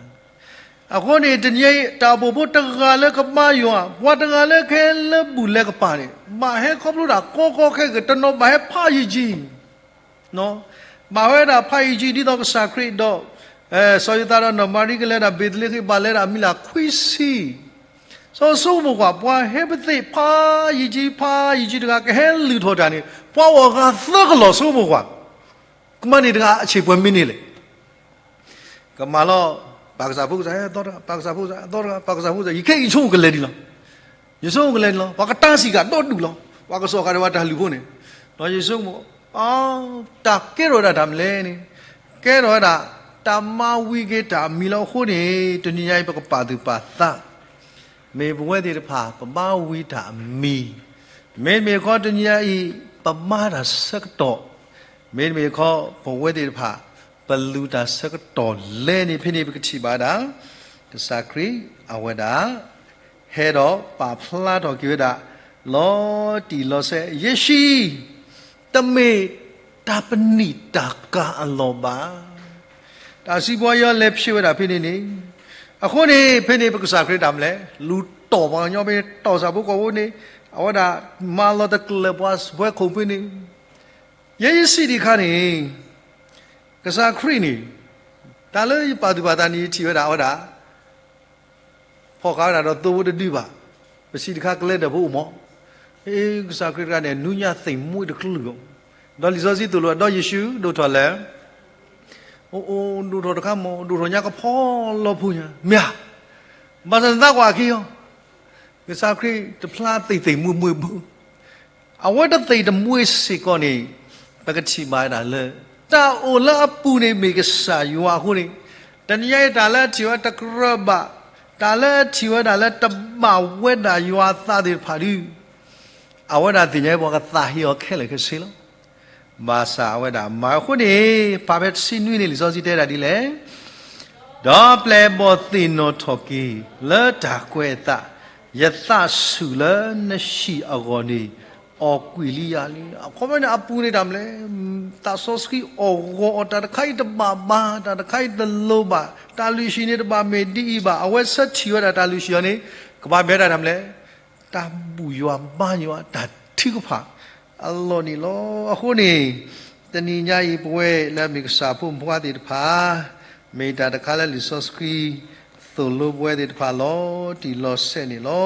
အဃိန့ၣ် တနံၤအံၤ တၢ်အိၣ်ဖှိၣ်ဖိတဂၤလၢကဘါယွၤ, ပှၤတဂၤလၢကဟဲလၢဘူၣ်လဲၤကပၤန့ၣ် ဘၣ်ဟဲခီဖျိတၢ်ကီကီခဲခဲ တနီၤဘၣ်ဟဲဖးယံာ်ကံ ဘၣ်ဝဲဒၣ်ဖးယံာ်ကံ ဒ်သိးကစၢ်ခရံာ်ဒီး စီၤယိၤသးဒီးနီၢ်မၤရံကလဲၤဒၣ်ဘ့းသလ့ဃ့ ဘၣ်လဲၤဒၣ်အမံၤလၢ်ခွံဆံ, စီၤဆိကမိၣ်ကွၢ် ပှၤဟဲပသ့ၣ်ဖးယံာ်ကံ ဖးယံာ်ကံတဂၤ ကဟဲလုၢ်ထီၣ်တၢ်န့ၣ် ပှၤအီၣ်ဂၤသၢကလီၢ် ဆိကမိၣ်ကွၢ်, ကမၤန့ၢ်တဂၤအဆံးပှဲၤမံးနံးလဲၣ် ကမၤလီၤ ပၢ်ကစၢ်ဖိကစၢ် ဟဲသီတဂၤ, ပၢ်ကစၢ်ဖိကစၢ် ဟဲသီတဂၤ, ပၢ်ကစၢ်ဖိကစၢ်, ယခဲအံၤယဆိကမိၣ်ကလဲၤဒံးလီၤ. ယဆိကမိၣ်ကလဲၤဒံးလီၤ. ပှၤကတၢၢ်စံးကဒီဒူၣ်လီၤ. ပှၤကစီၣ်ဃာ်ဒီးပှၤတၢ်လုၢ်ဖိန့ၣ်, ဒီးယဆိကမိၣ်, တၢ်ကဲထီၣ်ဝဲဒၣ်တၢ်မနုၤလဲၣ်န့ၣ်, ကဲထီၣ်ဝဲဒၣ် တၢ်မၤဝံၤက့ၤတၢ်အမံၤလီၤ. အဃိန့ၣ် တနံၤညါအံၤ ပကပာ်သူၣ်ပာ်သး မ့ၢ်ပဝဲသ့ၣ်တဖၣ် ပဘါဝံၤတၢ်အမံၤ, မ့တမ့ၢ်ခီ တနံၤညါအံၤ ပမၤတၢ်ဆၢကတီၢ်, မ့တမ့ၢ်ခီ ပဝဲသ့ၣ်တဖၣ် ပလူၤတၢ်ဆၢကတီၢ်လဲၣ်န့ၣ် ဖဲန့ၣ်ပကထံၣ်ဘၣ်ဒၣ် ကစၢ်ခရံာ်အဝဲဒၣ် ဟဲဒီးပာ်ဖျါထီၣ်က့ၤဝဲဒၣ် လီၤတံၢ်လီၤဆဲး ယဲၢ်ဆံ တမ့ၢ်တၢ်ပနံာ်တၢ်ကၤအလီၢ်ဘၣ်. တၢ်စံးပီယီၤလဲၤဖျ့ဝဲဒၣ်ဖဲန့ၣ်န့ၣ်, အဃိန့ၣ် ဖဲန့ၣ်ပကစၢ်ခရံာ်တၢ်မနုၤလဲၣ် လူၤတီၢ်ပှၤကညီဖဲန့ၣ် တီၢ်စၢ်ဖိကိာ်ဖိန့ၣ်, အဝဲဒၣ်မၤလီၤတကျၢၤပှၤစပွဲခိၣ်ဖဲန့ၣ်, ယဲယစံးဒံးခါန့ၣ် ကစၢ်ခရံာ်န့ၣ် တၢ်လၢယပာ်သူၣ်ပာ်သးန့ၣ် ယထံၣ်ဝဲဒၣ်အဝဲဒၣ် ဖီၣ်ဃာ်ဝဲဒၣ်ဒီးသိဖိတဒုဘၣ်, ပစံးတခါကလဲၤဒီးဖိအိၣ်မး, အ့ ကစၢ်ခရံာ်တဂၤန့ၣ် နူညါသ့ၣ်မွ့တကလုာ်လီၤ. ဒီးလံာ်စီဆှံသိၣ်လိဒီးယ့ၣ်ၡူးဒိၣ်ထီၣ်လဲၣ်, အိၣ်အိၣ်ဒိၣ်ထီၣ်တခါမး ဒိၣ်ထီၣ်ညါကဖီလီဖိညါ မ့ၢ်ဧါ, ဘၣ်ဆၣ်နသးကွၢ်ခံအီၤ ကစၢ်ခရံာ်တဖျါသ့ၣ်သ့ၣ်မွ့မွ့ဘၣ် အဝဲတသ့ၣ်တမွ့စ့ၢ်ကီးန့ၣ် ပကထံၣ်ဘၣ်ဝဲဒၣ်လၢ တၢ်အိၣ်လၢအပူၤန့ၣ်မ့ၢ်ကစၢ်ယွၤအဃိန့ၣ်, တနံၤညါအံၤတၢ်လၢအထံၣ်ဝဲတကြၢးဘၣ်, တၢ်လၢအထံၣ်ဝဲဒၣ်လၢတဘၣ်ဝဲဒၣ်ယွၤအသးသ့ၣ်တဖၣ်ဒီး အဝဲဒၣ်သ့ၣ်ညါအံၤပှၤကသးဟ့အီၤခဲလၢာ်ခဲဆ့လီၤ. ဘၣ်ဆၣ်အဝဲဒၣ်မၤအဃိန့ၣ် ပာ်ဖဲတဆံနွံန့ၣ် လံာ်စီဆှံတဲဒၣ်ဒ်လဲၣ် ဒီးပျဲၢ်ဘီၣ်သ့ၣ်နီၣ်ထီၣ်က့ၤ လၢတၢ်ကွဲးအသး, ယသးဆူၣ်လၢနဟံၣ်အဂီၢ်န့ၣ် အီၣ်ကွံာ်လံယၤလံ. အခီပညီန့ၣ် အပူၤန့ၣ်တၢ်မနုၤလဲၣ်, သးစီဆှံအီၣ်ဂီၤအီၤ တၢ်တခါအံၤတဘၣ်ဘၣ်, တၢ်တခါအံၤတလိၤဘၣ်, တၢ်လုၢ်ဟံၣ်န့ၣ်တဘၣ်မ့ၢ်ဒ်အံၤဘၣ်. အဝဲဆၢထံၣ်ဝဲဒၣ်တၢ်လုၢ်ဟံၣ်အီၤန့ၣ် ကဘၣ်မ့ၢ်ဝဲဒၣ်တၢ်မနုၤလဲၣ်, တၢ်ဘူၣ်ယွၤဘါယွၤတၢ်ထုကဖၣ်အလီၢ်န့ၣ်လီၤ. အဃိန့ၣ် တနံၤညါအံၤ ပဝဲလၢအမ့ၢ်ကစၢ်ဖိမုၣ်ဖိခွါသ့ၣ်တဖၣ် မ့ၢ်တၢ်တခါလၢလံာ်စီဆှံ သိၣ်လိပဝဲသ့ၣ်တဖၣ်လီၤတံၢ်လီၤဆဲးန့ၣ်လီ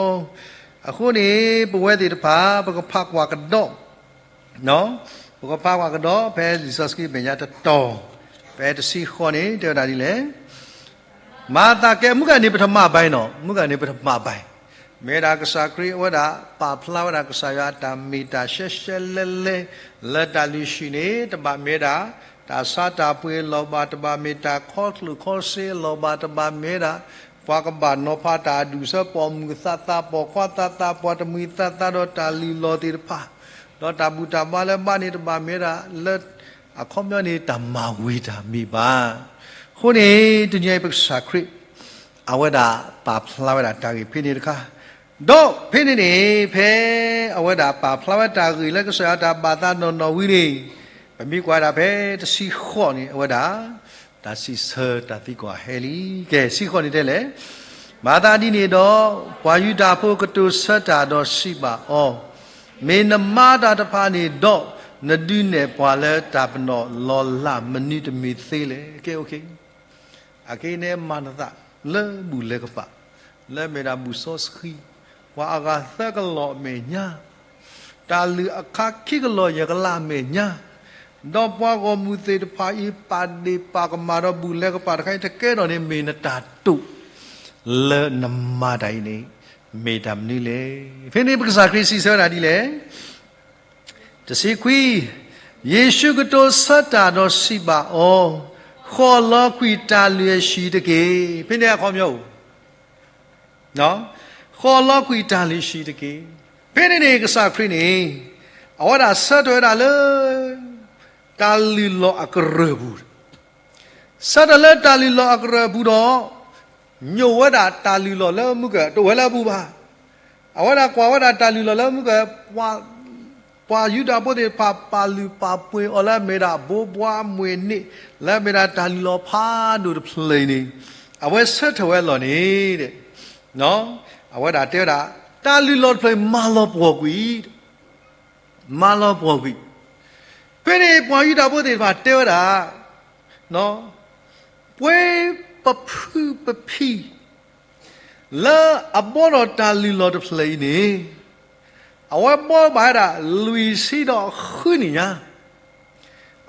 ၤ. အဃိန့ၣ် ပဝဲသ့ၣ်တဖၣ် ပကဖးကွၢ်ကဒီး, ပကဖးကွၢ်ကဒီး ဖဲလံာ်စီဆှံမဲာ်ညါတတီၤ, ဖဲတဆံဃိးန့ၣ် တဲဝဲဒၣ်ဒ်လဲၣ်, မၤသးကဲ မုၢ်ဂၤန့ၣ် ပထမဘၣ်နီၤ, မုၢ်ဂၤန့ၣ် ပထမဘၣ်, မ့ၢ်ဒၣ်ကစၢ်ခရံာ်အဝဲဒၣ် ပာ်ဖျါဝဲဒၣ်ကစၢ်ယွၤအတၢ်မ့ၢ်တၢ်ရှဲရှဲလဲလဲ လၢတၢ်လုၢ်ဟံၣ်န့ၣ် တဘၣ်မ့ၢ်ဒၣ် တၢ်ဆါတၢ်ပှ့ၤအလီၢ်ဘၣ်, တဘၣ်မ့ၢ်တၢ်ခီကျိၣ်ခီစ့အလီၢ်ဘၣ်, တဘၣ်မ့ၢ်ဒၣ် ပှၤကဘၣ်နီၤဖးတၢ်အဒူၣ်အဆၢ ပိာ်မုၣ်သးသး ပိာ်ခွါသးသး ပှၤတမှံၤသးသး ဒီးတၢ်လုၢ်လီၢ်သ့ၣ်တဖၣ်, ဒီးတၢ်ဘူၣ်တၢ်ဘါလၢဘါန့ၣ် တဘၣ်မ့ၢ်ဒၣ်လၢ အခီပညီန့ၣ် တၢ်မၤဝံၤတၢ်မ့ၢ်ဘၣ်. အဃိန့ၣ် တနံၤအံၤပကစၢ်ခရံာ် အဝဲဒၣ်ပာ်ဖျါဝဲဒၣ်တၢ်ဂ့ၢ်ဖဲန့ၣ်တခါ, ဒီးဖဲန့ၣ်န့ၣ် ဖဲအဝဲဒၣ်ပာ်ဖျါဝဲတၢ်ဂ့ၢ်လၢကစၢ်ယွၤတၢ်ဘၣ်သးနီၢ်နီၢ်ဝံၤန့ၣ်, ပမ့ၢ်ကွၢ်ဒၣ်ဖဲတဆံဃိးန့ၣ် အဝဲဒၣ် တၢ်စံးဆၢတၢ်သံကွၢ်ဟဲလံ. ကဲ ဆံဃိးန့ၣ်တဲလဲၣ်, မၤသးဒ်န့ၣ်ဒီး ပှၤယူဒၤဖိကတိၤဆၢတၢ်ဒီးစံးဘၣ်အီၤ, မ့ၢ်နမၤတၢ်တဖၣ်န့ၣ်ဒီး နဒုးနဲၣ်ပှၤလၢတၢ်ပနီၣ်လီၤလးမနုၤတမံၤသ့လဲၣ်. ကဲ okay, အခဲအံၤန့ၣ်မၤနသး လၢဘူၣ်လဲၤကပာ်, လၢမ့ၢ်ဒၣ်ဘူၣ်စီဆှံ, ပှၤအဂၤသၢကလီၢ်အမဲာ်ညါ, တၢ်လုၢ်အခါခံကလီၢ်ယဲၢ်ကလးအမဲာ်ညါ, ဒီးပှၤဂီၢ်မုၢ်သ့ၣ်တဖၣ်အံၤ ပာ်ဒ့ၣ်ပာ်ကမၣ်ဒီးဘူၣ်လဲၤကပာ်တခါအံၤ တကဲထီၣ်န့ၣ် မ့ၢ်နတၢ်တိာ် လၢနမၤတၢ်အံၤန့ၣ် မ့ၢ်တၢ်မနုၤလဲၣ်. ဖဲန့ၣ်ပကစၢ်ခရံာ်စံးဆၢဝဲဒၣ်ဒ်လဲၣ်. တဆံခွံ, ယ့ၣ်ၡူးကတိၤဆၢတၢ်ဒီးစံးဘၣ်အီၤ, ဃီၣ်လီၤကွံာ်တၢ်လုၢ်အဟံၣ်တက့ၢ်. ဖဲန့ၣ်အခီပညီအိၣ်, ဃီၣ်လီၤကွံာ်တၢ်လုၢ်ဟံၣ်တက့ၢ်. ဖဲန့ၣ်န့ၣ် ကစၢ်ခရံာ်န့ၣ် အဝဲဒၣ်ဆၢထၢၣ်ဝဲဒၣ်လၢ တၢ်လုၢ်လီၢ်အကရၢၢ်ပူၤ, ဆၢထၢၣ်လၢတၢ်လုၢ်လီၢ်အကရၢၢ်ပူၤဒီး ညိးဝဲဒၣ်တၢ်လုၢ်လီၢ်လၢမုၢ်က တအိၣ်ဝဲလၢအပူၤဘၣ်. အဝဲဒၣ်ကွၢ်ဝဲဒၣ်တၢ်လုၢ်လီၢ်လၢမုၢ်က ပှၤယူဒၤဖိသ့ၣ်တဖၣ် ပာ်လုၢ်ပာ်ပှ့ၤအီၤလၢအမ့ၢ်ဒၣ်ဘိးဘှါမွဲၤန့ၣ်, လၢအမ့ၢ်ဒၣ်တၢ်လုၢ်လီၢ်ဖးဒိၣ်တဖျၢၣ်အံၤန့ၣ်, အဝဲဆၢထၢၣ်ဝဲအလီၢ်န့ၣ် အဝဲဒၣ်တဲဝဲဒၣ် တၢ်လုၢ်လီၢ်တဖျၢၣ်အံၤ မၤလီၤပှီၢ်ကွံာ်, မၤလီၤပှီၢ်ကွံာ်. ဖဲန့ၣ်ပှၤယူဒၤဖိသ့ၣ်တဖၣ်တဲဝဲဒၣ်, ပှ့ၤပဖုပဖံ လၢအဘီထီၣ်တၢ်လုၢ်လီၢ်တဖျၢၣ်အံၤန့ၣ်, အဝဲဘီဘၣ်ဝဲဒၣ်လွံၢ်ဆံဒီးဃုနံၣ်ညါ.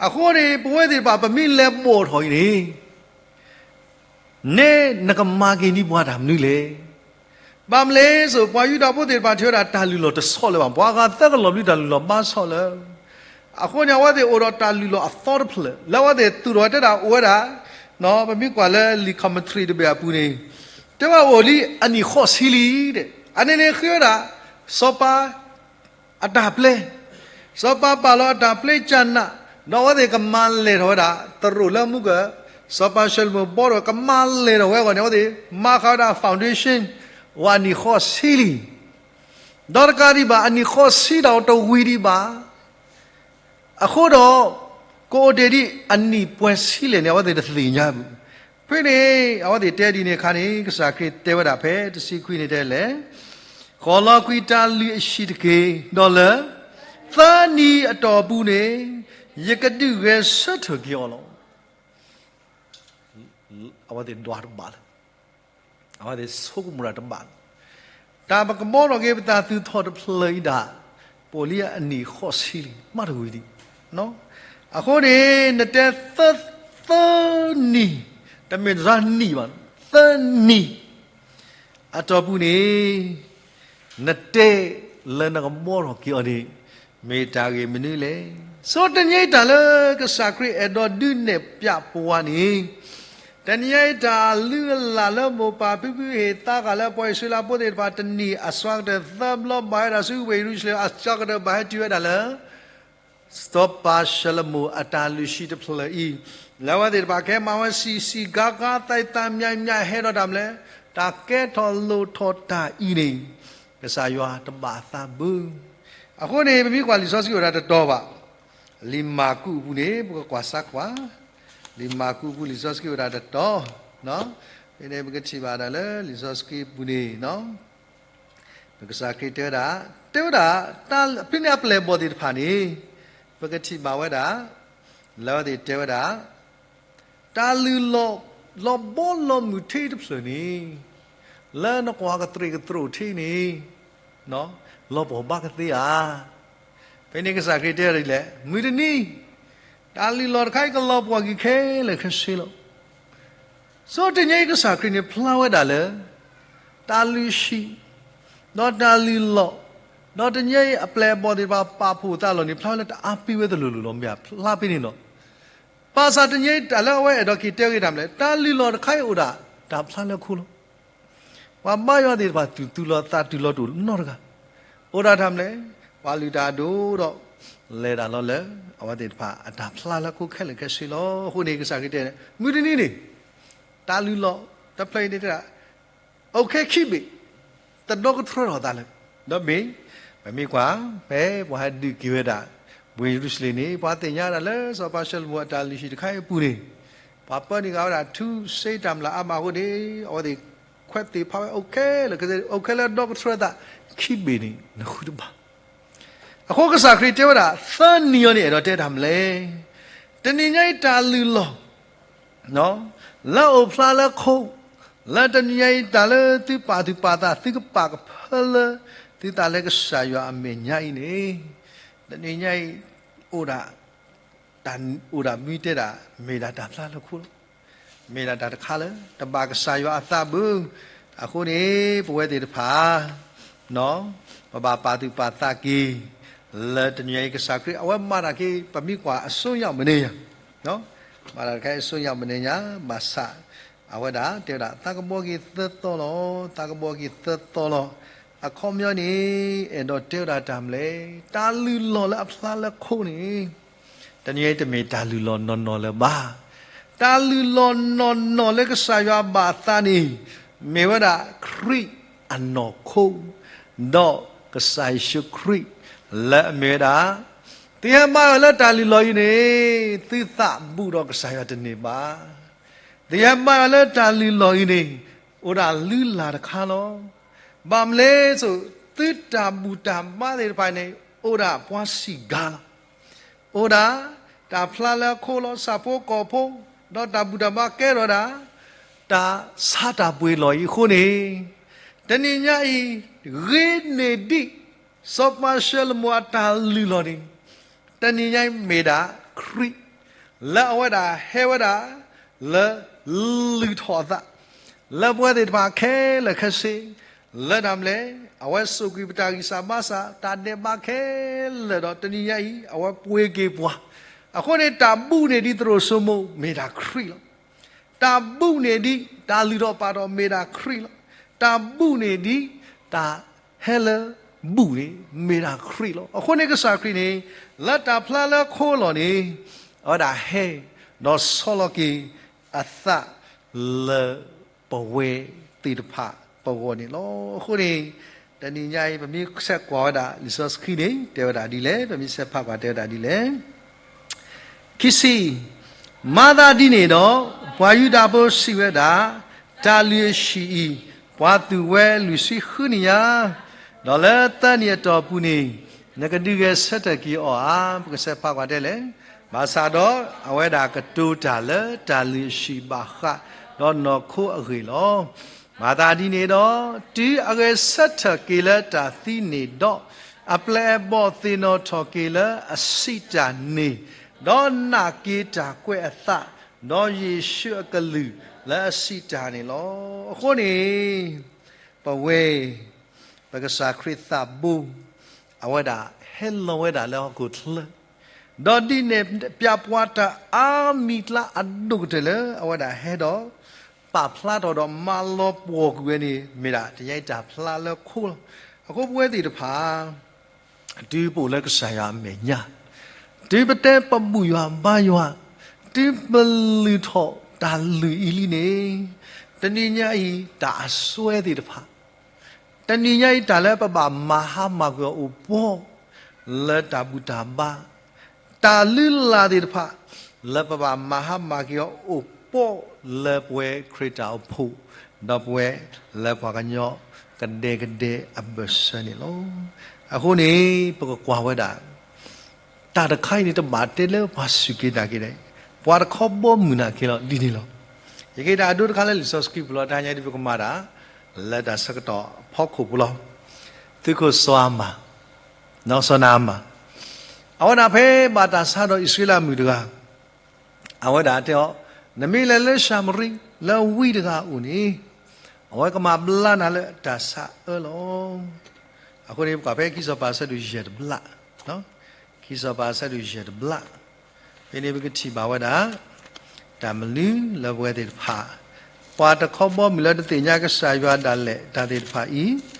အဃိန့ၣ် ပဝဲသ့ၣ်တဖၣ် ပမ့ၢ်လဲၤဘီၣ်ထီၣ်အံၤန့ၣ် နဲနကမၤက့ၤန့ၢ်ပှၤတၢ်မနုၤလဲၣ်. ဘၣ်မနုၤလဲၣ်, ပှၤယူဒၤဖိသ့ၣ်တဖၣ်ထံၣ်ဝဲဒၣ်တၢ်လုၢ်လီၢ်တဆီၣ်လၢၤဘၣ်, ပှၤအဂၤသၢကလီၢ်ဘျုးတၢ်လုၢ်လီၢ်ဘၣ်ဆီၣ်လၢၤ. အဃိန့ၣ် အဝဲသ့ၣ်အိၣ်ဒီးတၢ်လုၢ်လီၢ်အသီတဖျၢၣ် လၢအဝဲသ့ၣ်သူၣ်ထီၣ်ဝဲတဲဒၣ်အိၣ်ဝဲဒၣ်, ပမ့ၢ်ကွၢ်လၢလံာ် commentary တဘ့ၣ်အပူၤန့ၣ်, တဲဝဲအိၣ်လံအနံၣ်ဃိးဆံလံ, အန့ၣ်န့ၣ်ဃ့ဝဲဒၣ် စီၤပၤ အတၢ်ပျဲ, စီၤပၤပာ်လီၤအတၢ်ပျဲကနၣ်, ဒီးအဝဲသ့ၣ်ကမၤလဲၢ်ထီၣ်ဝဲဒၣ် သရိာ်လၢမုၢ်က, စီၤပၤၡလိၤမိၤဘီထီၣ် ကမၤလဲၢ်ထီၣ်ဝဲအဂီၢ်န့ၣ် အဝဲသ့ၣ်မၤဃာ်ဝဲဒၣ် foundation ဝဲအနံၣ်ဃိးဆံလံ. ဒီးတကးဒံးဘၣ် အနံၣ်ဃိးဆံဒီးတဝံၤဒံးဘၣ်. အဃိဒီး ကအိၣ်တ့ၢ်ဒံးအနံၣ်ပှဲၤဆံလဲၣ်န့ၣ် အဝဲသ့ၣ်တသ့ၣ်ညါဘူး. ဖဲန့ၣ် အဝဲသ့ၣ်တဲဒ်န့ၣ်အခါန့ၣ် ကစၢ်ခရံာ်တဲဝဲဒၣ်ဖဲတဆံခွံန့ၣ်တဲလဲၣ်, ဃီၣ်လီၤကွံာ်တၢ်လုၢ်အဟံၣ်တက့ၢ်, ဒီးလၢ သၢနံၤအတီၢ်ပူၤန့ၣ် ယကဒုးဂဲၤဆၢထၢၣ်က့ၤအီၤလီၤ. အဝဲသ့ၣ်ဒွးတဘၣ်လၢၤ, အဝဲသ့ၣ်ဆိကမိၣ်တၢ်တဘၣ်လၢၤ, တၢ်ပကဘီထီၣ်က့ၤပသးသူၣ်ထီၣ်တဖျၢၣ်အံၤဒၣ် ပအိၣ်လံအနံၣ်ဃိးဆံလံ မးတဝံၤဒံး. အဃိန့ၣ် နတဲသၢ, သၢနံၤ, တမ့ၢ်တနံၤဘၣ်, သၢနံၤ အတီၢ်ပူၤန့ၣ် နတဲလၢနကဘီထီၣ်က့ၤအီၤန့ၣ် မ့ၢ်တၢ်ဂ့ၢ်မနုၤလဲၣ်. ဆိတနံၤအံၤတၢ်လၢကစၢ်ခရံာ်အဲၣ်ဒိးဒုးနဲၣ်ပၠးပဝဲန့ၣ်, တနံၤအံၤတၢ်လုၢ်အလၢ်လၢမိၢ်ပၢ်ဖံဖုဟ့ၣ်သါဃာ်လၢပှၤအံၣ်စရ့လးဖိသ့ၣ်တဖၣ် တနံၣ်အစှၤကတၢၢ်သၢဘျီဘၣ်ဝဲဒၣ်ဆူဝ့ၢ်ယရူၤၡလ့ၣ် အစှၤကတၢၢ်ဘၣ်ဟဲတုၤဝဲဒၣ်လၢ စီၤပၤၡလိၤမိၤအတၢ်လုၢ်ဟံၣ်တဖျၢၣ်အံၤ, လၢအဝဲသ့ၣ်တဖၣ်ကဟဲမၤဝဲဆံးဆံးဂၤဂၤ သးသးမံမံဟဲဒီးတၢ်မနုၤလဲၣ်, တၢ်ကဲထီၣ်လိၣ်ထီၣ်တၢ်အံၤန့ၣ် ကစၢ်ယွၤတဘၣ်သးဘၣ်. အဃိန့ၣ် ပမ့ၢ်ကွၢ်လံာ်စီဆှံအိၣ်ဒၣ်တတီၤဘၣ်, လံာ်မၢ်ကူးအပူၤန့ၣ် ပကကွၢ်စၢ်ကွၢ်, လံာ်မၢ်ကူးအပူၤလံာ်စီဆှံအိၣ်ဒၣ်တတီၤ, ဖဲန့ၣ်ပကထံၣ်ဘၣ်ဒၣ်လၢလံာ်စီဆှံအပူၤန့ၣ် ကစၢ်ခရံာ်တဲဝဲဒၣ်, တဲဝဲဒၣ်, ဖဲန့ၣ်အပျဲၢ်အဘီၣ်သ့ၣ်တဖၣ်န့ၣ် ပကထံၣ်ဘၣ်ဝဲဒၣ်, လၢအဝဲသ့ၣ်တဲဝဲဒၣ်, တၢ်လုၢ်လီၢ်လီၤဘီလီၤမုၢ်ထံတဖျၢၣ်န့ၣ်, လၢနကွၢ်ကသရ့ၣ်ကသရိာ်ထံန့ၣ်, လီၤပှီၢ်ဘၣ်ကသ့ဧါ. ဖဲန့ၣ်ကစၢ်ခရံာ်တဲဒ်လဲၣ်, မုၢ်တနံၤ တၢ်လုၢ်လီၢ်တခါအံၤကလီၤပှီၢ်ကွံာ်ခဲလၢာ်ခဲဆ့လီၤ. ဆိတနံၤအံၤကစၢ်ခရံာ်န့ၣ်ဖျါဝဲဒၣ်လၢ တၢ်လုၢ်ဟံၣ် ဒီးတၢ်လုၢ်လီၢ် ဒီးတနံၤအံၤအပျဲၢ်အဘီၣ်သ့ၣ်တဖၣ်ပာ်ဖှိၣ်သးလီၤန့ၣ် ဖျါဝဲလၢတၢ်အါပ့ၤဝဲတလိၤလိၤလီၤ မ့ၢ်အဖျါဖဲန့ၣ်လီၤ. ဘၣ်ဆၣ်တနံၤအံၤတၢ်လၢအဝဲအဲၣ်ဒိးက့ၤတဲဂ့ၤတၢ်မနုၤလဲၣ်, တၢ်လုၢ်လီၢ်တခါအံၤအိၣ်ဒၣ်တၢ်ဖျါလၢခိလီၤ. ပှၤဘါယွၤသ့ၣ်တဖၣ်သူၣ်တူၢ်လိာ်သးတူၢ်လိာ်တအိၣ်နီတဂၤ, အိၣ်ဒၣ်တၢ်မနုၤလဲၣ်, ပှၤလုၢ်တၢ်အဒိၣ်ဒီး လဲၤတၢ်လီၤလၢ အဝဲသ့ၣ်တဖၣ်အတၢ်ဖျါလၢခိခဲလၢာ်ခဲဆ့လီၤ. အဃိန့ၣ်ကစၢ်ခရံာ်တဲန့ၣ် မုၢ်တနံၤန့ၣ် တၢ်လုၢ်လီၢ်တဖျၢၣ်အံၤန့ၣ်တဲဒၣ် အိၣ်ခဲခံဘ့ၣ်, တဒီကထြၢထီၣ်သးလၢၤ. ဒီးမ့ၢ် ပမ့ၢ်ကွၢ် ဖဲပှၤဟဲဒုးက့ၤဝဲဒၣ် ဝ့ၢ်ယရူၤၡလ့ၣ်န့ၣ် ပှၤသ့ၣ်ညါဒၣ်လၢစီၤပၤၡလိၤမိၤအတၢ်လုၢ်ဟံၣ်တခါအံၤအပူၤန့ၣ် ပှၤပၢနုာ်ဃာ်ဝဲဒၣ်ထူစ့တၢ်မျၢ်အါမးအဃိန့ၣ် အဝဲသ့ၣ်ခွဲးသ့ၣ်ဖးဝဲအိၣ်ခဲလၢာ်ခဲဆ့ အိၣ်ခဲလၢဒီကထြၢသးခံဘ့ၣ်န့ၣ် နဃုတဘၣ်. အဃိကစၢ်ခရံာ်တဲဝဲဒၣ် သၢနံၤအံၤန့ၣ် အဲၣ်ဒိးတဲတၢ်မနုၤလဲၣ်. တနံၤညါအံၤတၢ်လုၢ်လီၢ် လၢအအိၣ်ဖျါလၢခိ, လၢတနံၤညါအံၤတၢ်လၢသုပာ်သူၣ်ပာ်သး သုကပာ်ကဖၢလၢ သုသးလၢကစၢ်ယွၤအမဲာ်ညါအံၤန့ၣ် တနံၤညါအံၤ အိၣ်ဒၣ် တၢ်အိၣ်ဒၣ်မံတဲဒၣ် မ့ၢ်ဒၣ်တၢ်ဖျါလၢခိလီၤ. မ့ၢ်ဒၣ်တၢ်တခါလၢ တဘၣ်ကစၢ်ယွၤအသးဘၣ်. အဃိန့ၣ် ပဝဲသ့ၣ်တဖၣ် ပဘၣ်ပာ်သူၣ်ပာ်သးက့ၤ လၢတနံၤညါအံၤကစၢ်ခရံာ် အဝဲမၤတၢ်က့ၤ ပမ့ၢ်ကွၢ်အစိယၣ်မနုၤညါ, မၤတၢ်တခါအစိယၣ်မနုၤညါ ဘၣ်ဆၣ် အဝဲဒၣ်တဲဝဲဒၣ် သးကဘှီက့ၤသၢသီလီၤ, သးကဘှီက့ၤသၢသီလီၤ. အခီပညီန့ၣ် အဲၣ်ဒိးတဲဝဲဒၣ်တၢ်မနုၤလဲၣ်, တၢ်လုၢ်လီၢ်လၢအဖျါလၢခိန့ၣ် တနံၤအံၤတမ့ၢ်တၢ်လုၢ်လီၢ်နီၢ်နီၢ်လၢၤဘၣ်. တၢ်လုၢ်လီၢ်နီၢ်နီၢ်လၢကစၢ်ယွၤဘၣ်သးန့ၣ် မ့ၢ်ဝဲဒၣ်ခရံာ်အနီၢ်ခိ, ဒီးကစၢ်ယ့ၣ်ၡူးခရံာ် လၢအမ့ၢ်ဝဲဒၣ် သုဟဲမၤအီၤလၢတၢ်လုၢ်လီၢ်အံၤန့ၣ် သုသးဘူၣ်ဒီးကစၢ်ယွၤတန့ၢ်ဘၣ်. သုဟဲမၤအီၤလၢတၢ်လုၢ်လီၢ်အံၤန့ၣ် အိၣ်ဒၣ်လုၢ်လၢ်တခါလီၤ. ဘၣ်မနုၤလဲၣ်, သုတၢ်ဘူၣ်တၢ်ဘါသ့ၣ်တဖၣ်န့ၣ် အိၣ်ဒၣ်ပှၤစံးကၤလီၤ. အိၣ်ဒၣ်တၢ်ဖျါလၢခိလီၤ. ဆၣ်ဖိကီၢ်ဖိ ဒီးတၢ်ဘူၣ်တၢ်ဘါကဲထီၣ်ဒၣ် တၢ်ဆါတၢ်ပှ့ၤလီၢ်အံၤအဃိန့ၣ် တနံၤညါအံၤ ဂ့ၤန့ၢ်ဒံး စီၤပၤၡလိၤမိၤအတၢ်လုၢ်လီၢ်န့ၣ် တနံၤညါအံၤမ့ၢ်ဒၣ်ခရံာ် လၢအဝဲဒၣ်ဟဲဝဲဒၣ် လၢလုၢ်ထီၣ်အသး လၢပဝဲသ့ၣ်တဖၣ်ခဲလၢာ်ခဲဆ့ လၢတၢ်မနုၤလဲၣ်, အဝဲစိာ်ကွံာ်ပတၢ်ဂံၢ်စၢ်ဘါစၢ် တၢ်ဒဲးဘးခဲလၢာ်ဒီး တနံၤညါအံၤ အဝဲပှ့ၤက့ၤပှၤ. အဃိန့ၣ် တၢ်ဘူၣ်န့ၢ်ဒံးသရိာ်စိမိၤ မ့ၢ်ဒၣ်ခရံာ်လီၤ. တၢ်ဘူၣ်န့ၢ်ဒံး တၢ်လုၢ်ထီၣ်ပာ်ထီၣ် မ့ၢ်ဒၣ်ခရံာ်လီၤ. တၢ်ဘူၣ်န့ၢ်ဒံး တၢ်ဟဲလၢဘူၣ်န့ၣ် မ့ၢ်ဒၣ်ခရံာ်လီၤ. အဃိန့ၣ်ကစၢ်ခရံာ်န့ၣ် လၢတၢ်ဖျါလၢခိလီၢ်န့ၣ် အဝဲဒၣ်ဟဲ ဒီးဆီလီၤက့ၤအသး လၢပဝဲသ့ၣ်တဖၣ်ပဂီၢ်န့ၣ်လီၤ. အဃိန့ၣ် တနံၤညါအံၤ ပမ့ၢ်ဆဲးကွၢ်ဝဲဒၣ် လံာ်စီဆှံန့ၣ် တဲဝဲဒၣ်ဒ်လဲၣ်, ပမ့ၢ်ဆဲးဖးကွၢ်တဲဝဲဒၣ်ဒ်လဲၣ်. ခံဆံ, မၤသးဒ်န့ၣ်ဒီး ပှၤယူဒၤဖိစံးဝဲဒၣ်, တၢ်လုၢ်အဟံၣ်အံၤ ပှၤသူၣ်ဝဲလွံၢ်ဆံဃုနံၣ်ညါ, ဒီးလၢသၢနံၣ်အတီၢ်ပူၤန့ၣ် နကဒုးဂဲၤဆၢထၢၣ်က့ၤအီၤဧါ. ပကဆဲးဖးကွၢ်တဲလဲၣ်. ဘၣ်ဆၣ်ဒီးအဝဲဒၣ်ကတိၤတၢ်လၢတၢ်လုၢ်အဟံၣ်ဘၣ်ဃး ဒီးနီၢ်ခိအဂ့ၢ်လီၤ. မၤသးဒ်န့ၣ်ဒီး တုၤအဂဲၤဆၢထၢၣ်က့ၤလၢတၢ်သံန့ၣ်ဒီး, အပျဲၢ်အဘီၣ်သ့ၣ်နီၣ်ထီၣ်က့ၤလၢအစံးတၢ်န့ၣ်, ဒီးနာ်က့ၤတၢ်ကွဲးအသး, ဒီးယ့ၣ်ၡူးအကလုၢ်လၢအစံးတၢ်န့ၣ်လီၤ. အဃိန့ၣ် ပဝဲ ပကစၢ်ခရံာ်သးဘိ အဝဲဒၣ်ဟဲလီၤဝဲဒၣ်လၢဟီၣ်ခိၣ်ချၢ, ဒီးဒုးနဲၣ်ဖျါပှၤတၢ်အါမံၤအကျါအဒိၣ်ကတၢၢ်လၢ အဝဲဒၣ်ဟဲဒီး ပာ်ဖျါထီၣ်ဒီးမၤလီၤပှီၢ်ကွံာ်ဝဲန့ၣ် မ့ၢ်ဒၣ်တနံၤအံၤတၢ်ဖျါလၢခိလီၤ. အဃိပဝဲသ့ၣ်တဖၣ် တုၤပအိၣ်လၢကစၢ်ယွၤအမဲာ်ညါ, တုၤပတဲပဘူၣ်ယွၤဘါယွၤ, တုၤပလုၢ်ထီၣ်တၢ်လုၢ်အံၤလံန့ၣ်, တနံၤညါအံၤတၢ်အစွဲသ့ၣ်တဖၣ်, တနံၤညါအံၤတၢ်လၢပဘၣ်မၤဟါမၢ်ကွံာ်အီၤအိၣ်ပှီၢ် လၢတၢ်ဘူၣ်တၢ်ဘါ, တၢ်လုၢ်လၢ်သ့ၣ်တဖၣ် လၢပဘၣ်မၤဟါမၢ်က့ၤအီၤအိၣ်ပှီၢ်လၢပဝဲခရံာ်တၢ်အိၣ်ဖှိၣ်, ဒီးပဝဲလၢပှၤကညီကဒဲကဒဲအဘၢၣ်စၢၤန့ၣ်လီၤ. အဃိန့ၣ် ပကကွၢ်ဝဲဒၣ် တၢ်တခါအံၤန့ၣ် တဘၣ်တဲလၢပှၤစူၢ်က့ၤနာ်က့ၤဒၣ်, ပှၤတခီဘီမုၢ်နာ်က့ၤလီၤဒ်န့ၣ်လီၤ. ယကဟ့ၣ်တၢ်အဒိတခါလၢလံာ်စီဆှံပူၤလီၤ. တဟါညါဒ်ပကမၤတၢ် လၢတၢ်ဆၢကတီၢ်အဖီခိၣ်ပူၤလီၤ. သုးခိၣ်စီၤအၤမၣ်, စီၤနၤအမၣ်, အဝဲဒၣ်ဖဲဘၣ်တၢ်ဆါဒီးအံၣ်စရ့လးမုၣ်တဂၤ, အဝဲဒၣ်တဲအီၤ, နမ့ၢ်လဲၤလၢၡၤမရံ လၢဝံတဂၤအအိၣ်န့ၣ်, အဝဲကမၤဘျါနၤလၢတၢ်ဆါအၢလီၤ. အဃိန့ၣ် ပကွၢ်ဖဲခံစီၤပၤအဆၢဒိၣ်ယဲၢ်တဘျၣ်, ခံစီၤပၤအဆၢဒိၣ်ယဲၢ်တဘျၣ်, ဖဲန့ၣ်ပကထံၣ်ဘၣ်ဝဲဒၣ် တၢ်မနုၤလၢပဝဲသ့ၣ်တဖၣ်, ပှၤတခီဘီမုၢ်လၢတသ့ၣ်ညါကစၢ်ယွၤဒၣ်လဲာ်တၢ်သ့ၣ်တဖၣ်အံၤ,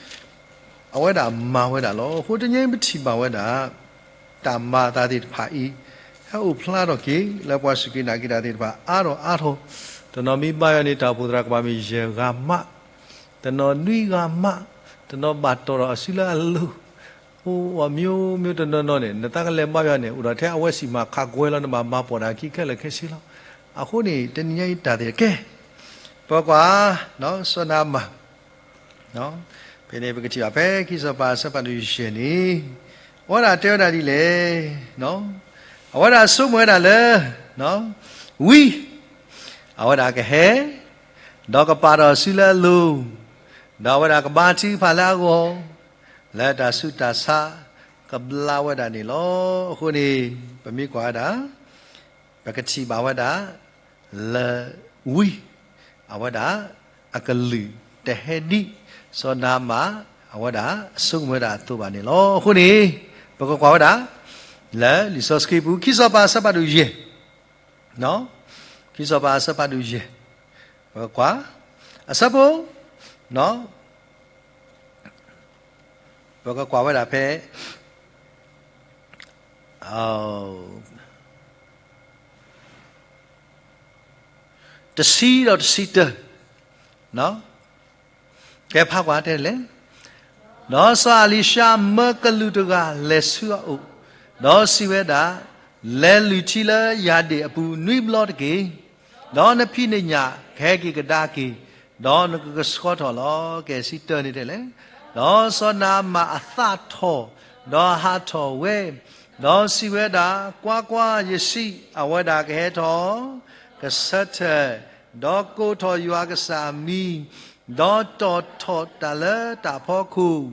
အဝဲဒၣ်မၤဝဲဒၣ်လီၤ. အဃိတနံၤအံၤပထံၣ်ဘၣ်ဝဲဒၣ် တၢ်မၤအသးသ့ၣ်တဖၣ်အံၤ, ဟဲအိၣ်ဖျါထီၣ်က့ၤ လၢပှၤစူၢ်က့ၤနာ်က့ၤတၢ်သ့ၣ်တဖၣ်အါထီၣ်အါထီၣ်, တနီၤမ့ၢ်ဘါယွၤန့ၣ် တၢ်အိၣ်ဖှိၣ်သရၣ်ကဘၣ်မ့ၢ်ယဲၢ်ဂၤမး, တနီၤနွံဂၤမး, တနီၤဘၣ်တီၢ်ထီၣ်အစုလၢအလိၤ, အိၣ်အမျိုးမျိုးတနီၤနီၤန့ၣ် နသးကလဲၤဘါယွၤန့ၣ် အိၣ်ဒီးထဲအဝဲစံၣ်မၤခးကွဲလီၤ နဘၣ်မၤပိာ်တၢ်ခံခဲလၢာ်ခဲဆ့လီၤ. အဃိန့ၣ် တနံၤညါအံၤတၢ်သ့ၣ်တကဲ, ပကွၢ်, စီၤနၤအမၣ် ဖဲန့ၣ်ပကထံၣ်ဘၣ်ဖဲ ခံစီၤပၤအဆၢဒိၣ်ယဲၢ်န့ၣ်, အဝဲဒၣ်တဲဝဲဒၣ်ဒ်လဲၣ်, အဝဲဒၣ်ဆိကမိၣ်ဝဲဒၣ်လၢ ဝံ, အဝဲဒၣ်ကဟဲ, ဒီးကပာ်ထီၣ်စုလၢအလိၤ, ဒီးအဝဲဒၣ်ကဘါထုကဖၣ်လၢအဂီၢ်, လၢတၢ်ဆူးတၢ်ဆါကဘျါဝဲဒၣ်န့ၣ်လီၤ. အဃိန့ၣ် ပမ့ၢ်ကွၢ်ဝဲဒၣ် ပကထံၣ်ဘၣ်ဝဲဒၣ် လၢဝံ, အဝဲဒၣ်အကလုၢ်တဟဲဒံး စီၤနၤအမၣ် အဝဲဒၣ်ဆိကမိၣ်ဝဲဒၣ်အသိးဘၣ်န့ၣ်လီၤ. အဃိန့ၣ် ပကကွၢ်ဝဲဒၣ် လၢလံာ်စီဆှံပူၤ ခံစီၤပၤအဆၢဒိၣ်ယဲၢ်, ခံစီၤပၤအဆၢဒိၣ်ယဲၢ်, ပကကွၢ် အဆၢဖိ ပကကွၢ်ဝဲဒၣ်ဖဲ တဆံဒီးတဆံတၢ, ကဲဖးကွၢ်တဲလဲၣ်, ဒီးစီၤအလံၤၡါမၢကလူးတဂၤလဲၤဆူအအိၣ်, ဒီးစံးဝဲဒၣ်, လဲၤလုၢ်ထံလၢယၢ်ဒ့ၣ်အပူၤနွံဘျီတက့ၢ်, ဒီးနဖံးနညၣ်ကဟဲက့ၤကဒါက့ၤ, ဒီးနကကဆှီထီၣ်လီၤ. ကဲဆံတၢန့ၣ်တဲလဲၣ်, ဒီးစီၤနၤအမၣ်အသးထီၣ်, ဒီးဟးထီၣ်ဝဲ, ဒီးစံးဝဲဒၣ်, ကွၢ်ကွၢ်, ယစံး, အဝဲဒၣ်ကဟဲထီၣ်, ကဆၢထၢၣ်, ဒီးကိးထီၣ်ယွၤကစၢ်အမံၤ, ဒီးတီၢ်ထီၣ်တၢ်လၢတၢ်ဖီခိၣ်,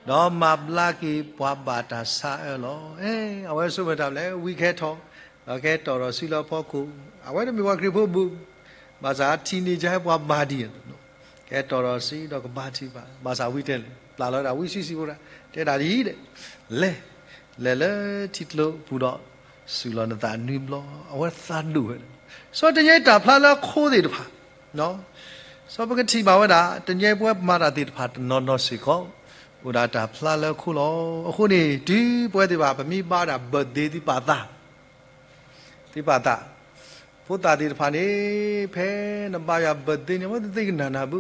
ဒီးမၤဘျါက့ၤပှၤဘၣ်တၢ်ဆါအၢလီၤ. အဝဲဆိကမိၣ်တၢ်မနုၤလဲၣ်, ဝံကဟဲထီၣ်, ဒီးကဟဲတီၢ်ထီၣ်စုလၢဖီခိၣ်, အဝဲတမ့ၢ်ပှၤခရံာ်ဖိဘူး, ဘၣ်ဆၣ်ထံၣ်န့ၢ်ကဟဲပှၤဘါဒံး, ကဟဲတီၢ်ထီၣ်စုဒီးကဘါထုကဖၣ်, ဘၣ်ဆၣ်ဝံတဲလဲၣ်, ပျၢ်လီၤဝဲဒၣ်ဝံစုစံးဖိဒၣ်, တဲဒၣ်ဒ်အံၤ, လဲၤ, လဲၤလၢထံကျိပူၤဒီး စူၢ်လီၤနသးနွံဘျီ, အဝဲသးဒိၣ်ဝဲဒၣ်. စီၤတနံၤအံၤတၢ်ဖျါလၢအခိသ့ၣ်တဖၣ်, စီၤပကထံၣ်ဘၣ်ဝဲဒၣ် တနံၤအံၤပဝဲပမၤတၢ်သ့ၣ်တဖၣ်တနီၤနီၤစ့ၢ်ကီး, အိၣ်ဒၣ်တၢ်ဖျါလၢအခိလီၤ. အဃိန့ၣ် တုၤပဝဲသ့ၣ်တဖၣ် ပမ့ၢ်ဘါဝဲဒၣ် birthday သုပာ်သး, သုပာ်သး, ဖိသၣ်သ့ၣ်တဖၣ်န့ၣ် ဖဲနဘါယွၤ birthday န့ၣ် အဝဲသ့ၣ်ကနၣ်နၢ်ဘု,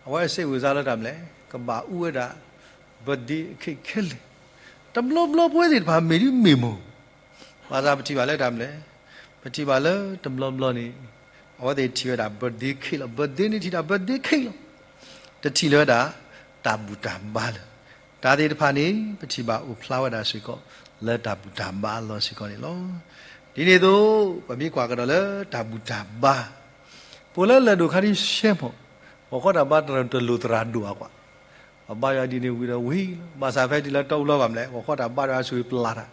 အဝဲစ့ၢ်ဝံၤစါလၢတၢ်မနုၤလဲၣ်, ကဘၣ်အူဝဲဒၣ် birthday cake ခဲလၢာ်, တဘျီဘျီပဝဲသ့ၣ်တဖၣ်မ့ၢ်ဒ်မ့ၢ်မိၢ်, ဘၣ်ဆၣ်ပထံၣ်ဘၣ်လၢတၢ်မနုၤလဲၣ်, ပထံၣ်ဘၣ်လၢတဘျီဘျီန့ၣ်, အဝဲသ့ၣ်ထံၣ်ဝဲဒၣ် birthday cake လီၤ. birthday န့ၣ်ထံၣ်ဒၣ် birthday cake လီၤ. တထံၣ်လၢၤဝဲဒၣ် တၢ်ဘူၣ်တၢ်ဘါလၢၤ, တၢ်သ့ၣ်တဖၣ်န့ၣ် ပထံၣ်ဘၣ်အိၣ်ဖျါဝဲဒၣ်စ့ၢ်ကီး လၢတၢ်ဘူၣ်တၢ်ဘါအလီၢ်စ့ၢ်ကီးန့ၣ်လီၤ. ဒ်န့ၣ်အသိး ပမ့ၢ်ကွၢ်ကဒီးလၢတၢ်ဘူၣ်တၢ်ဘါ, ပအိၣ်လၢလၢၢ်ဒိၣ်ခါဒ်ရှဲမီၢ်, ဂီၤခီတၢ်ဘါတလိၣ်သရၣ်ဒိၣ်အကွၢ်, ပဘါယွၤဒ်န့ၣ်ဝံၤဒီးဝံၤလီၤ. ဘၣ်ဆၣ်ဖဲဒ်လၢတီအူလီၤဘၣ်မနုၤလဲၣ်, ဂီၤခီတၢ်ဘါဒီးအဆိၣ်ဂ့ၤပျၢ်တၢ်,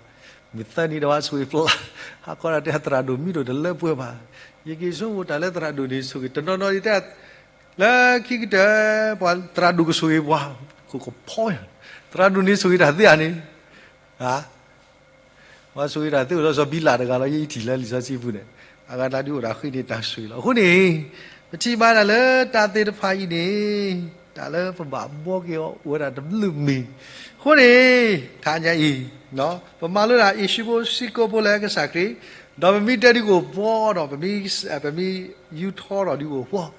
မုၢ်သၢနံၤဒီးအဆိၣ်ဂ့ၤပျၢ်, ဟးခီဒီးတဲသရၣ်ဒိၣ်မံဒိၣ်တလၢပှဲၤဘၣ်. ယက့ၤဆိကမိၣ်တၢ်လၢသရၣ်ဒိၣ်န့ၣ်ဆိၣ်ဂ့ၤ တနီၤနီၤဒ်တဲ လၢခံကတၢၢ် ပှၤသရၣ်ဒိၣ်ကဆိၣ်ဂ့ၤပှၤ, ခိၣ်ကဖီ, သရၣ်ဒိၣ်န့ၣ်ဆိၣ်ဂ့ၤတၢ်သ့ဧါန့ၣ်, ပှၤဆိၣ်ဂ့ၤတၢ်သ့အိၣ်လီၤ စီၤဘံလးတဂၤလီၤ ယအံၤထံၣ်လၢလံာ်စီဆှံပူၤန့ၣ်, အဂၤတၢ်ဒုးအိၣ်တၢ်ဃ့န့ၢ်တၢ်ဆိၣ်ဂ့ၤလီၤ. အဃိန့ၣ် ပထံၣ်ဘၣ်ဒၣ်လၢတၢ်သ့ၣ်တဖၣ်အံၤန့ၣ်, တၢ်လၢပဘၣ်ဘှီက့ၤအီၤအိၣ်ဝဲဒၣ်တဘျုးမံၤ, အဃိန့ၣ် တဟါညါအံၤ ပမၤလိဒၣ်အ့ၣ်ၡူးဖိစံးကိာ်ဖိလၢကစၢ်ခရံာ်, ဒီးပမ့ၢ်တဲဒုးကအိၣ်ပှီၢ်ဒီး ပမ့ၢ်ယူထီၣ်ဒီးဒုးကအိၣ်ပှီၢ်,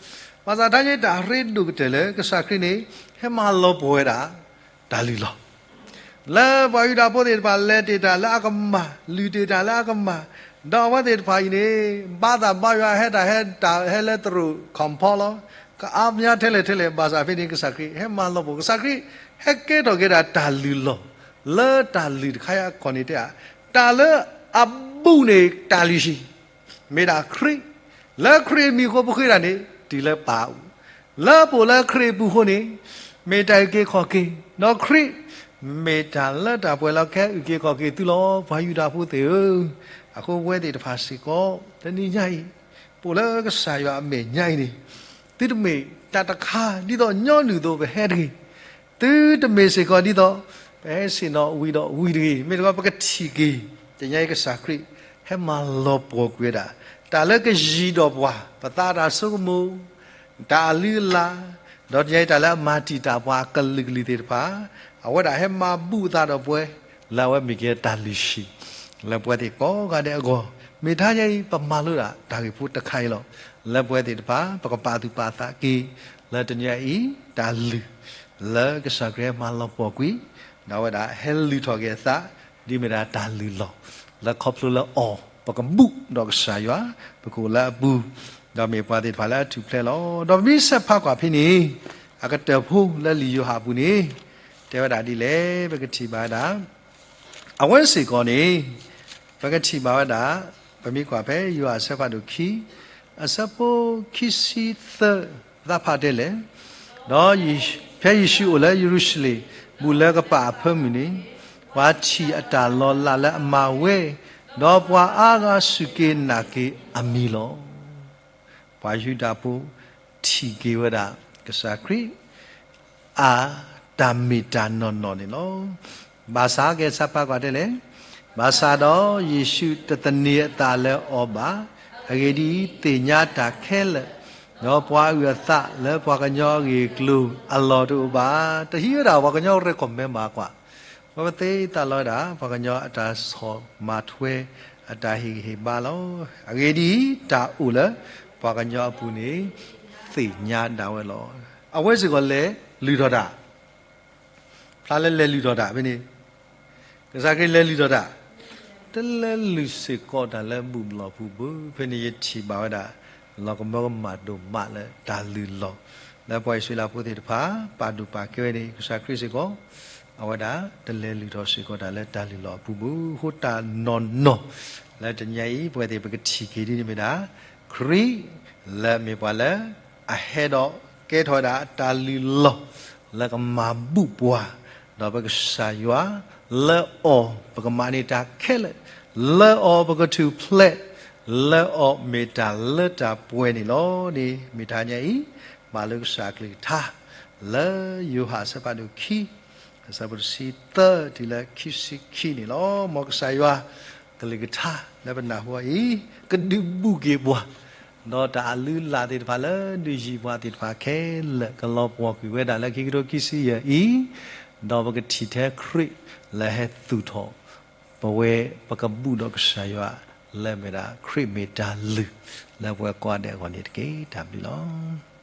ဘၣ်ဆၣ်တဟါညါအံၤတၢ်ရ့ဒိၣ်ကတၢၢ်လၢကစၢ်ခရံာ်န့ၣ် ဟဲမၤလီၤပှီၢ်ဝဲဒၣ် တၢ်လုၢ်လီၢ် လၢပှၤယူဒၤဖိသ့ၣ်တဖၣ်လဲၤတ့ၢ်တၢ်လၢအကမၣ်, လုၢ်တ့ၢ်တၢ်လၢအကမၣ်, ဒီးအဝဲသ့ၣ်တဖၣ်အံၤန့ၣ် ဘါသးဘါယွၤ ဟဲတၢ်ဟဲတၢ်ဟဲလၢသရိာ်ခီၣ်ဖီလီၤ. ကအါမးထဲလဲၣ်ထဲလဲၣ် ဘၣ်ဆၣ်ဖဲန့ၣ် ကစၢ်ခရံာ်ဟဲမၤလီၤပှီၢ်, ကစၢ်ခရံာ်ဟဲကဲထီၣ်က့ၤဒၣ်တၢ်လုၢ်လီၢ်, လၢတၢ်လုၢ်တခါအံၤအခီၣ်န့ၣ်တဲဧါ, တၢ်လၢအဘူးန့ၣ်တၢ်လုၢ်ဟံၣ် မ့ၢ်ဒၣ်ခရံာ်, လၢခရံာ်အမံၤအဃိပဃ့တၢ်န့ၣ် တုၤလၢပၢ်အအိၣ်, လၢပအိၣ်လၢခရံာ်အပူၤအဃိန့ၣ် မ့ၢ်တၢ်အုၣ်က့ၤခီၣ်က့ၤ, ဒီးခရံာ်မ့ၢ်တၢ်လၢတၢ်ပှဲၤလၢကဟဲအုၣ်က့ၤခီၣ်က့ၤသုလီၤ ပှၤယူဒၤဖိသ့ၣ်ဧၢ. အဃိပဝဲသ့ၣ်တဖၣ်စ့ၢ်ကီး တနံၤညါအံၤ ပအိၣ်လၢကစၢ်ယွၤအမဲာ်ညါအံၤန့ၣ် သုတမ့ၢ်တၢ်တခါဒ်သိးညီနုၢ်အသိးပဟဲတဂ့ၤ, သုတမ့ၢ်စ့ၢ်ကီးဒ်သိး ပဟဲဆ့ၣ်နီၤဝံၤဒီးဝံၤတဂ့ၤ, မ့ၢ်တခီပကထံၣ်က့ၤ တနံၤညါအံၤကစၢ်ခရံာ် ဟဲမၤလီၤပှီၢ်ကွံာ်ဝဲဒၣ် တၢ်လၢကယံၤဒီးပှၤ ပသးတၢ်ဆိကမိၣ် တၢ်အလုၢ်အလၢ်, ဒီးတနံၤညါအံၤတၢ်လၢအမၤတံာ်တာ်ပှၤအကလုာ်ကလုာ်သ့ၣ်တဖၣ်, အဝဲဒၣ်ဟဲမၤဘူၣ်အသးဒီးပဝဲ လၢအဝဲမ့ၢ်ကဲတၢ်လုၢ်ဟံၣ် လၢပဝဲသ့ၣ်ကိးဂၤဒဲးအဂီၢ်, မ့ၢ်တနံၤညါအံၤ ပမၤလိဒၣ်တၢ်ဂ့ၢ်ဖိတခါအံၤလီၤ. လၢပဝဲသ့ၣ်တဖၣ် ပကပာ်သူၣ်ပာ်သးက့ၤ လၢတနံၤညါအံၤ တၢ်လုၢ် လၢကစၢ်ခရံာ်ဟဲမၤလီၤပှီၢ်ကွံာ်, ဒီးအဝဲဒၣ်ဟဲလုၢ်ထီၣ်က့ၤအသး ဒ်မ့ၢ်ဒၣ်တၢ်လုၢ်လီၢ် လၢခီဖျိလၢအီၤ ပကဘူၣ်ဒီးကစၢ်ယွၤ, ပကအိၣ်လၢအပူၤ, ဒီးမ့ၢ်ပှၤသ့ၣ်တဖၣ်လၢအထူၣ်ဖျဲးလီၤ. ဒီးပမ့ၢ်ဆဲးဖးကွၢ်ဖဲန့ၣ် အကတၢၢ်ဖိလၢလံာ်ယိၤဟၣ်အပူၤန့ၣ် တဲဝဲဒၣ်ဒ်လဲၣ် ပကထံၣ်ဘၣ်ဝဲဒၣ် အဝဲစ့ၢ်ကီးန့ၣ် ပကထံၣ်ဘၣ်ဝဲဒၣ် ပမ့ၢ်ကွၢ်ဖဲယိၤဟၣ်အဆၢဖးဒိၣ်ခံ အဆၢဖိခံဆံသၢ သးဖးတဲလဲၣ်, ဒီးဖဲယ့ၣ်ၡူးအိၣ်လၢယရူၤၡလ့ၣ် ဘူၣ်လၢကပၣ်အဖၢမုၢ်န့ၣ် ပှၤထံၣ်အတၢ်လီၤလးလၢအမၤဝဲ, ဒီးပှၤအါဂၤစူၢ်က့ၤနာ်က့ၤအမံၤလီၤ. ပှၤယူဒၤဖိထံၣ်က့ၤဝဲဒၣ် ကစၢ်ခရံာ် အတၢ်မ့ၢ်တၢ်နီၢ်နီၢ်န့ၣ်လီၤ. ဘၣ်ဆၣ်ကဲဆၢဖးကွၢ်တဲလဲၣ်, ဘၣ်ဆၣ်ဒီးယ့ၣ်ၡူးတသန့ၤအသးလၢအီၤဘၣ်. အဂ့ၢ်ဒ်အံၤ, သ့ၣ်ညါတၢ်ခဲလၢာ်, ဒီးပှၤအုၣ်အသးလၢပှၤကညီအဂ့ၢ်အကျိၤအလီၢ်တအိၣ်ဘၣ်. တဟံးဝဲဒၣ်ပှၤကညီ recommend ဘၣ်ကွၢ်, ပသ့သးလီၤဝဲဒၣ် ပှၤကညီအတၢ်ဆီၣ်မၤထွဲ အတၢ်ဟ့ၣ်ဂံၢ်ဟ့ၣ်ဘါလီၤ. အဂ့ၢ်ဒ်အံၤ, တၢ်အိၣ်လၢပှၤကညီအပူၤန့ၣ် သ့ၣ်ညါဒၣ်ဝဲလီၤ. အဝဲစ့ၢ်ကီးလဲၤလုၢ်ထီၣ်တၢ်, ဖျါလၢလဲၤလုၢ်ထီၣ်တၢ်ဖဲန့ၣ်, ကစၢ်ခရံာ်လဲၤလုၢ်ထီၣ်တၢ်, တလဲၤလုၢ်စ့ၢ်ကီးတၢ်လၢဘူၣ်ဘျီၣ်ပူၤဘၣ်. ဖဲန့ၣ်ယထံၣ်ဘၣ်ဝဲဒၣ် လီၤကမၢကမၣ်ဒိၣ်မးလၢတၢ်လုၢ်လီၢ် လၢပှၤအံၣ်စရ့လးဖိသ့ၣ်တဖၣ် ပာ်ဒိၣ်ပာ်ကဲဝဲန့ၣ် ကစၢ်ခရံာ်စ့ၢ်ကီး အဝဲဒၣ်တလဲၤလုၢ်ထီၣ်စ့ၢ်ကီးတၢ်လၢတၢ်လုၢ်လီၢ်အပူၤဘၣ်. အဃိတၢ်နီၢ်နီၢ် လၢတနံၤညါအံၤ ပဝဲသ့ၣ်ပကထံၣ်က့ၤဒ်န့ၣ်မ့ၢ်ဒၣ် ခရံာ်လၢအမ့ၢ်ပှၤလၢ အဟဲဒီးကဲထီၣ်ဝဲဒၣ်တၢ်လုၢ်လီၢ် လၢကမၤဘူၣ်ပှၤ ဒီးပကစၢ်ယွၤ, လၢအီၤပကမၤန့ၢ်တၢ်ခဲလၢာ်, လၢအီၤပကထူၣ်ဖျဲး, လၢအီၤမ့ၢ်တၢ်လၢတၢ်ပှဲၤန့ၣ်လီၤ. န့ၣ်မ့ၢ်တနံၤညါအံၤ မၤလိကစၢ်အကလုၢ်ကထါ လၢယိၤဟၣ်အဆၢဖးဒိၣ်ခံ အဆၢဖိတဆံသၢတုၤလၢခံဆံခံန့ၣ်လီၤ. မ်ကစၢ်ယွၤကလုၢ်ကထါလၢပနၢ်ဟူအံၤ ကဒုးဘူၣ်က့ၤပှၤ, ဒီးတၢ်အလုၢ်အလၢ်သ့ၣ်တဖၣ်လၢဒုးယံၤပှၤသ့ၣ်တဖၣ်ခဲလၢာ် ကလီၤပှီၢ်ကွံာ်ဝဲဒၣ်လၢခံကထိခံဆံယဲၢ်အံၤ, ဒီးပကထံၣ်ထဲခရံာ်လၢဟဲသူၣ်ထီၣ် ပဝဲပကဘူၣ်ဒီးကစၢ်ယွၤ လၢအမ့ၢ်ဒၣ်ခရံာ်မ့ၢ်တၢ်လုၢ် လၢပဝဲကိးဂၤဒဲးအဂီၢ်န့ၣ်တက့ၢ်. တၢ်ဘျုးလီၤ.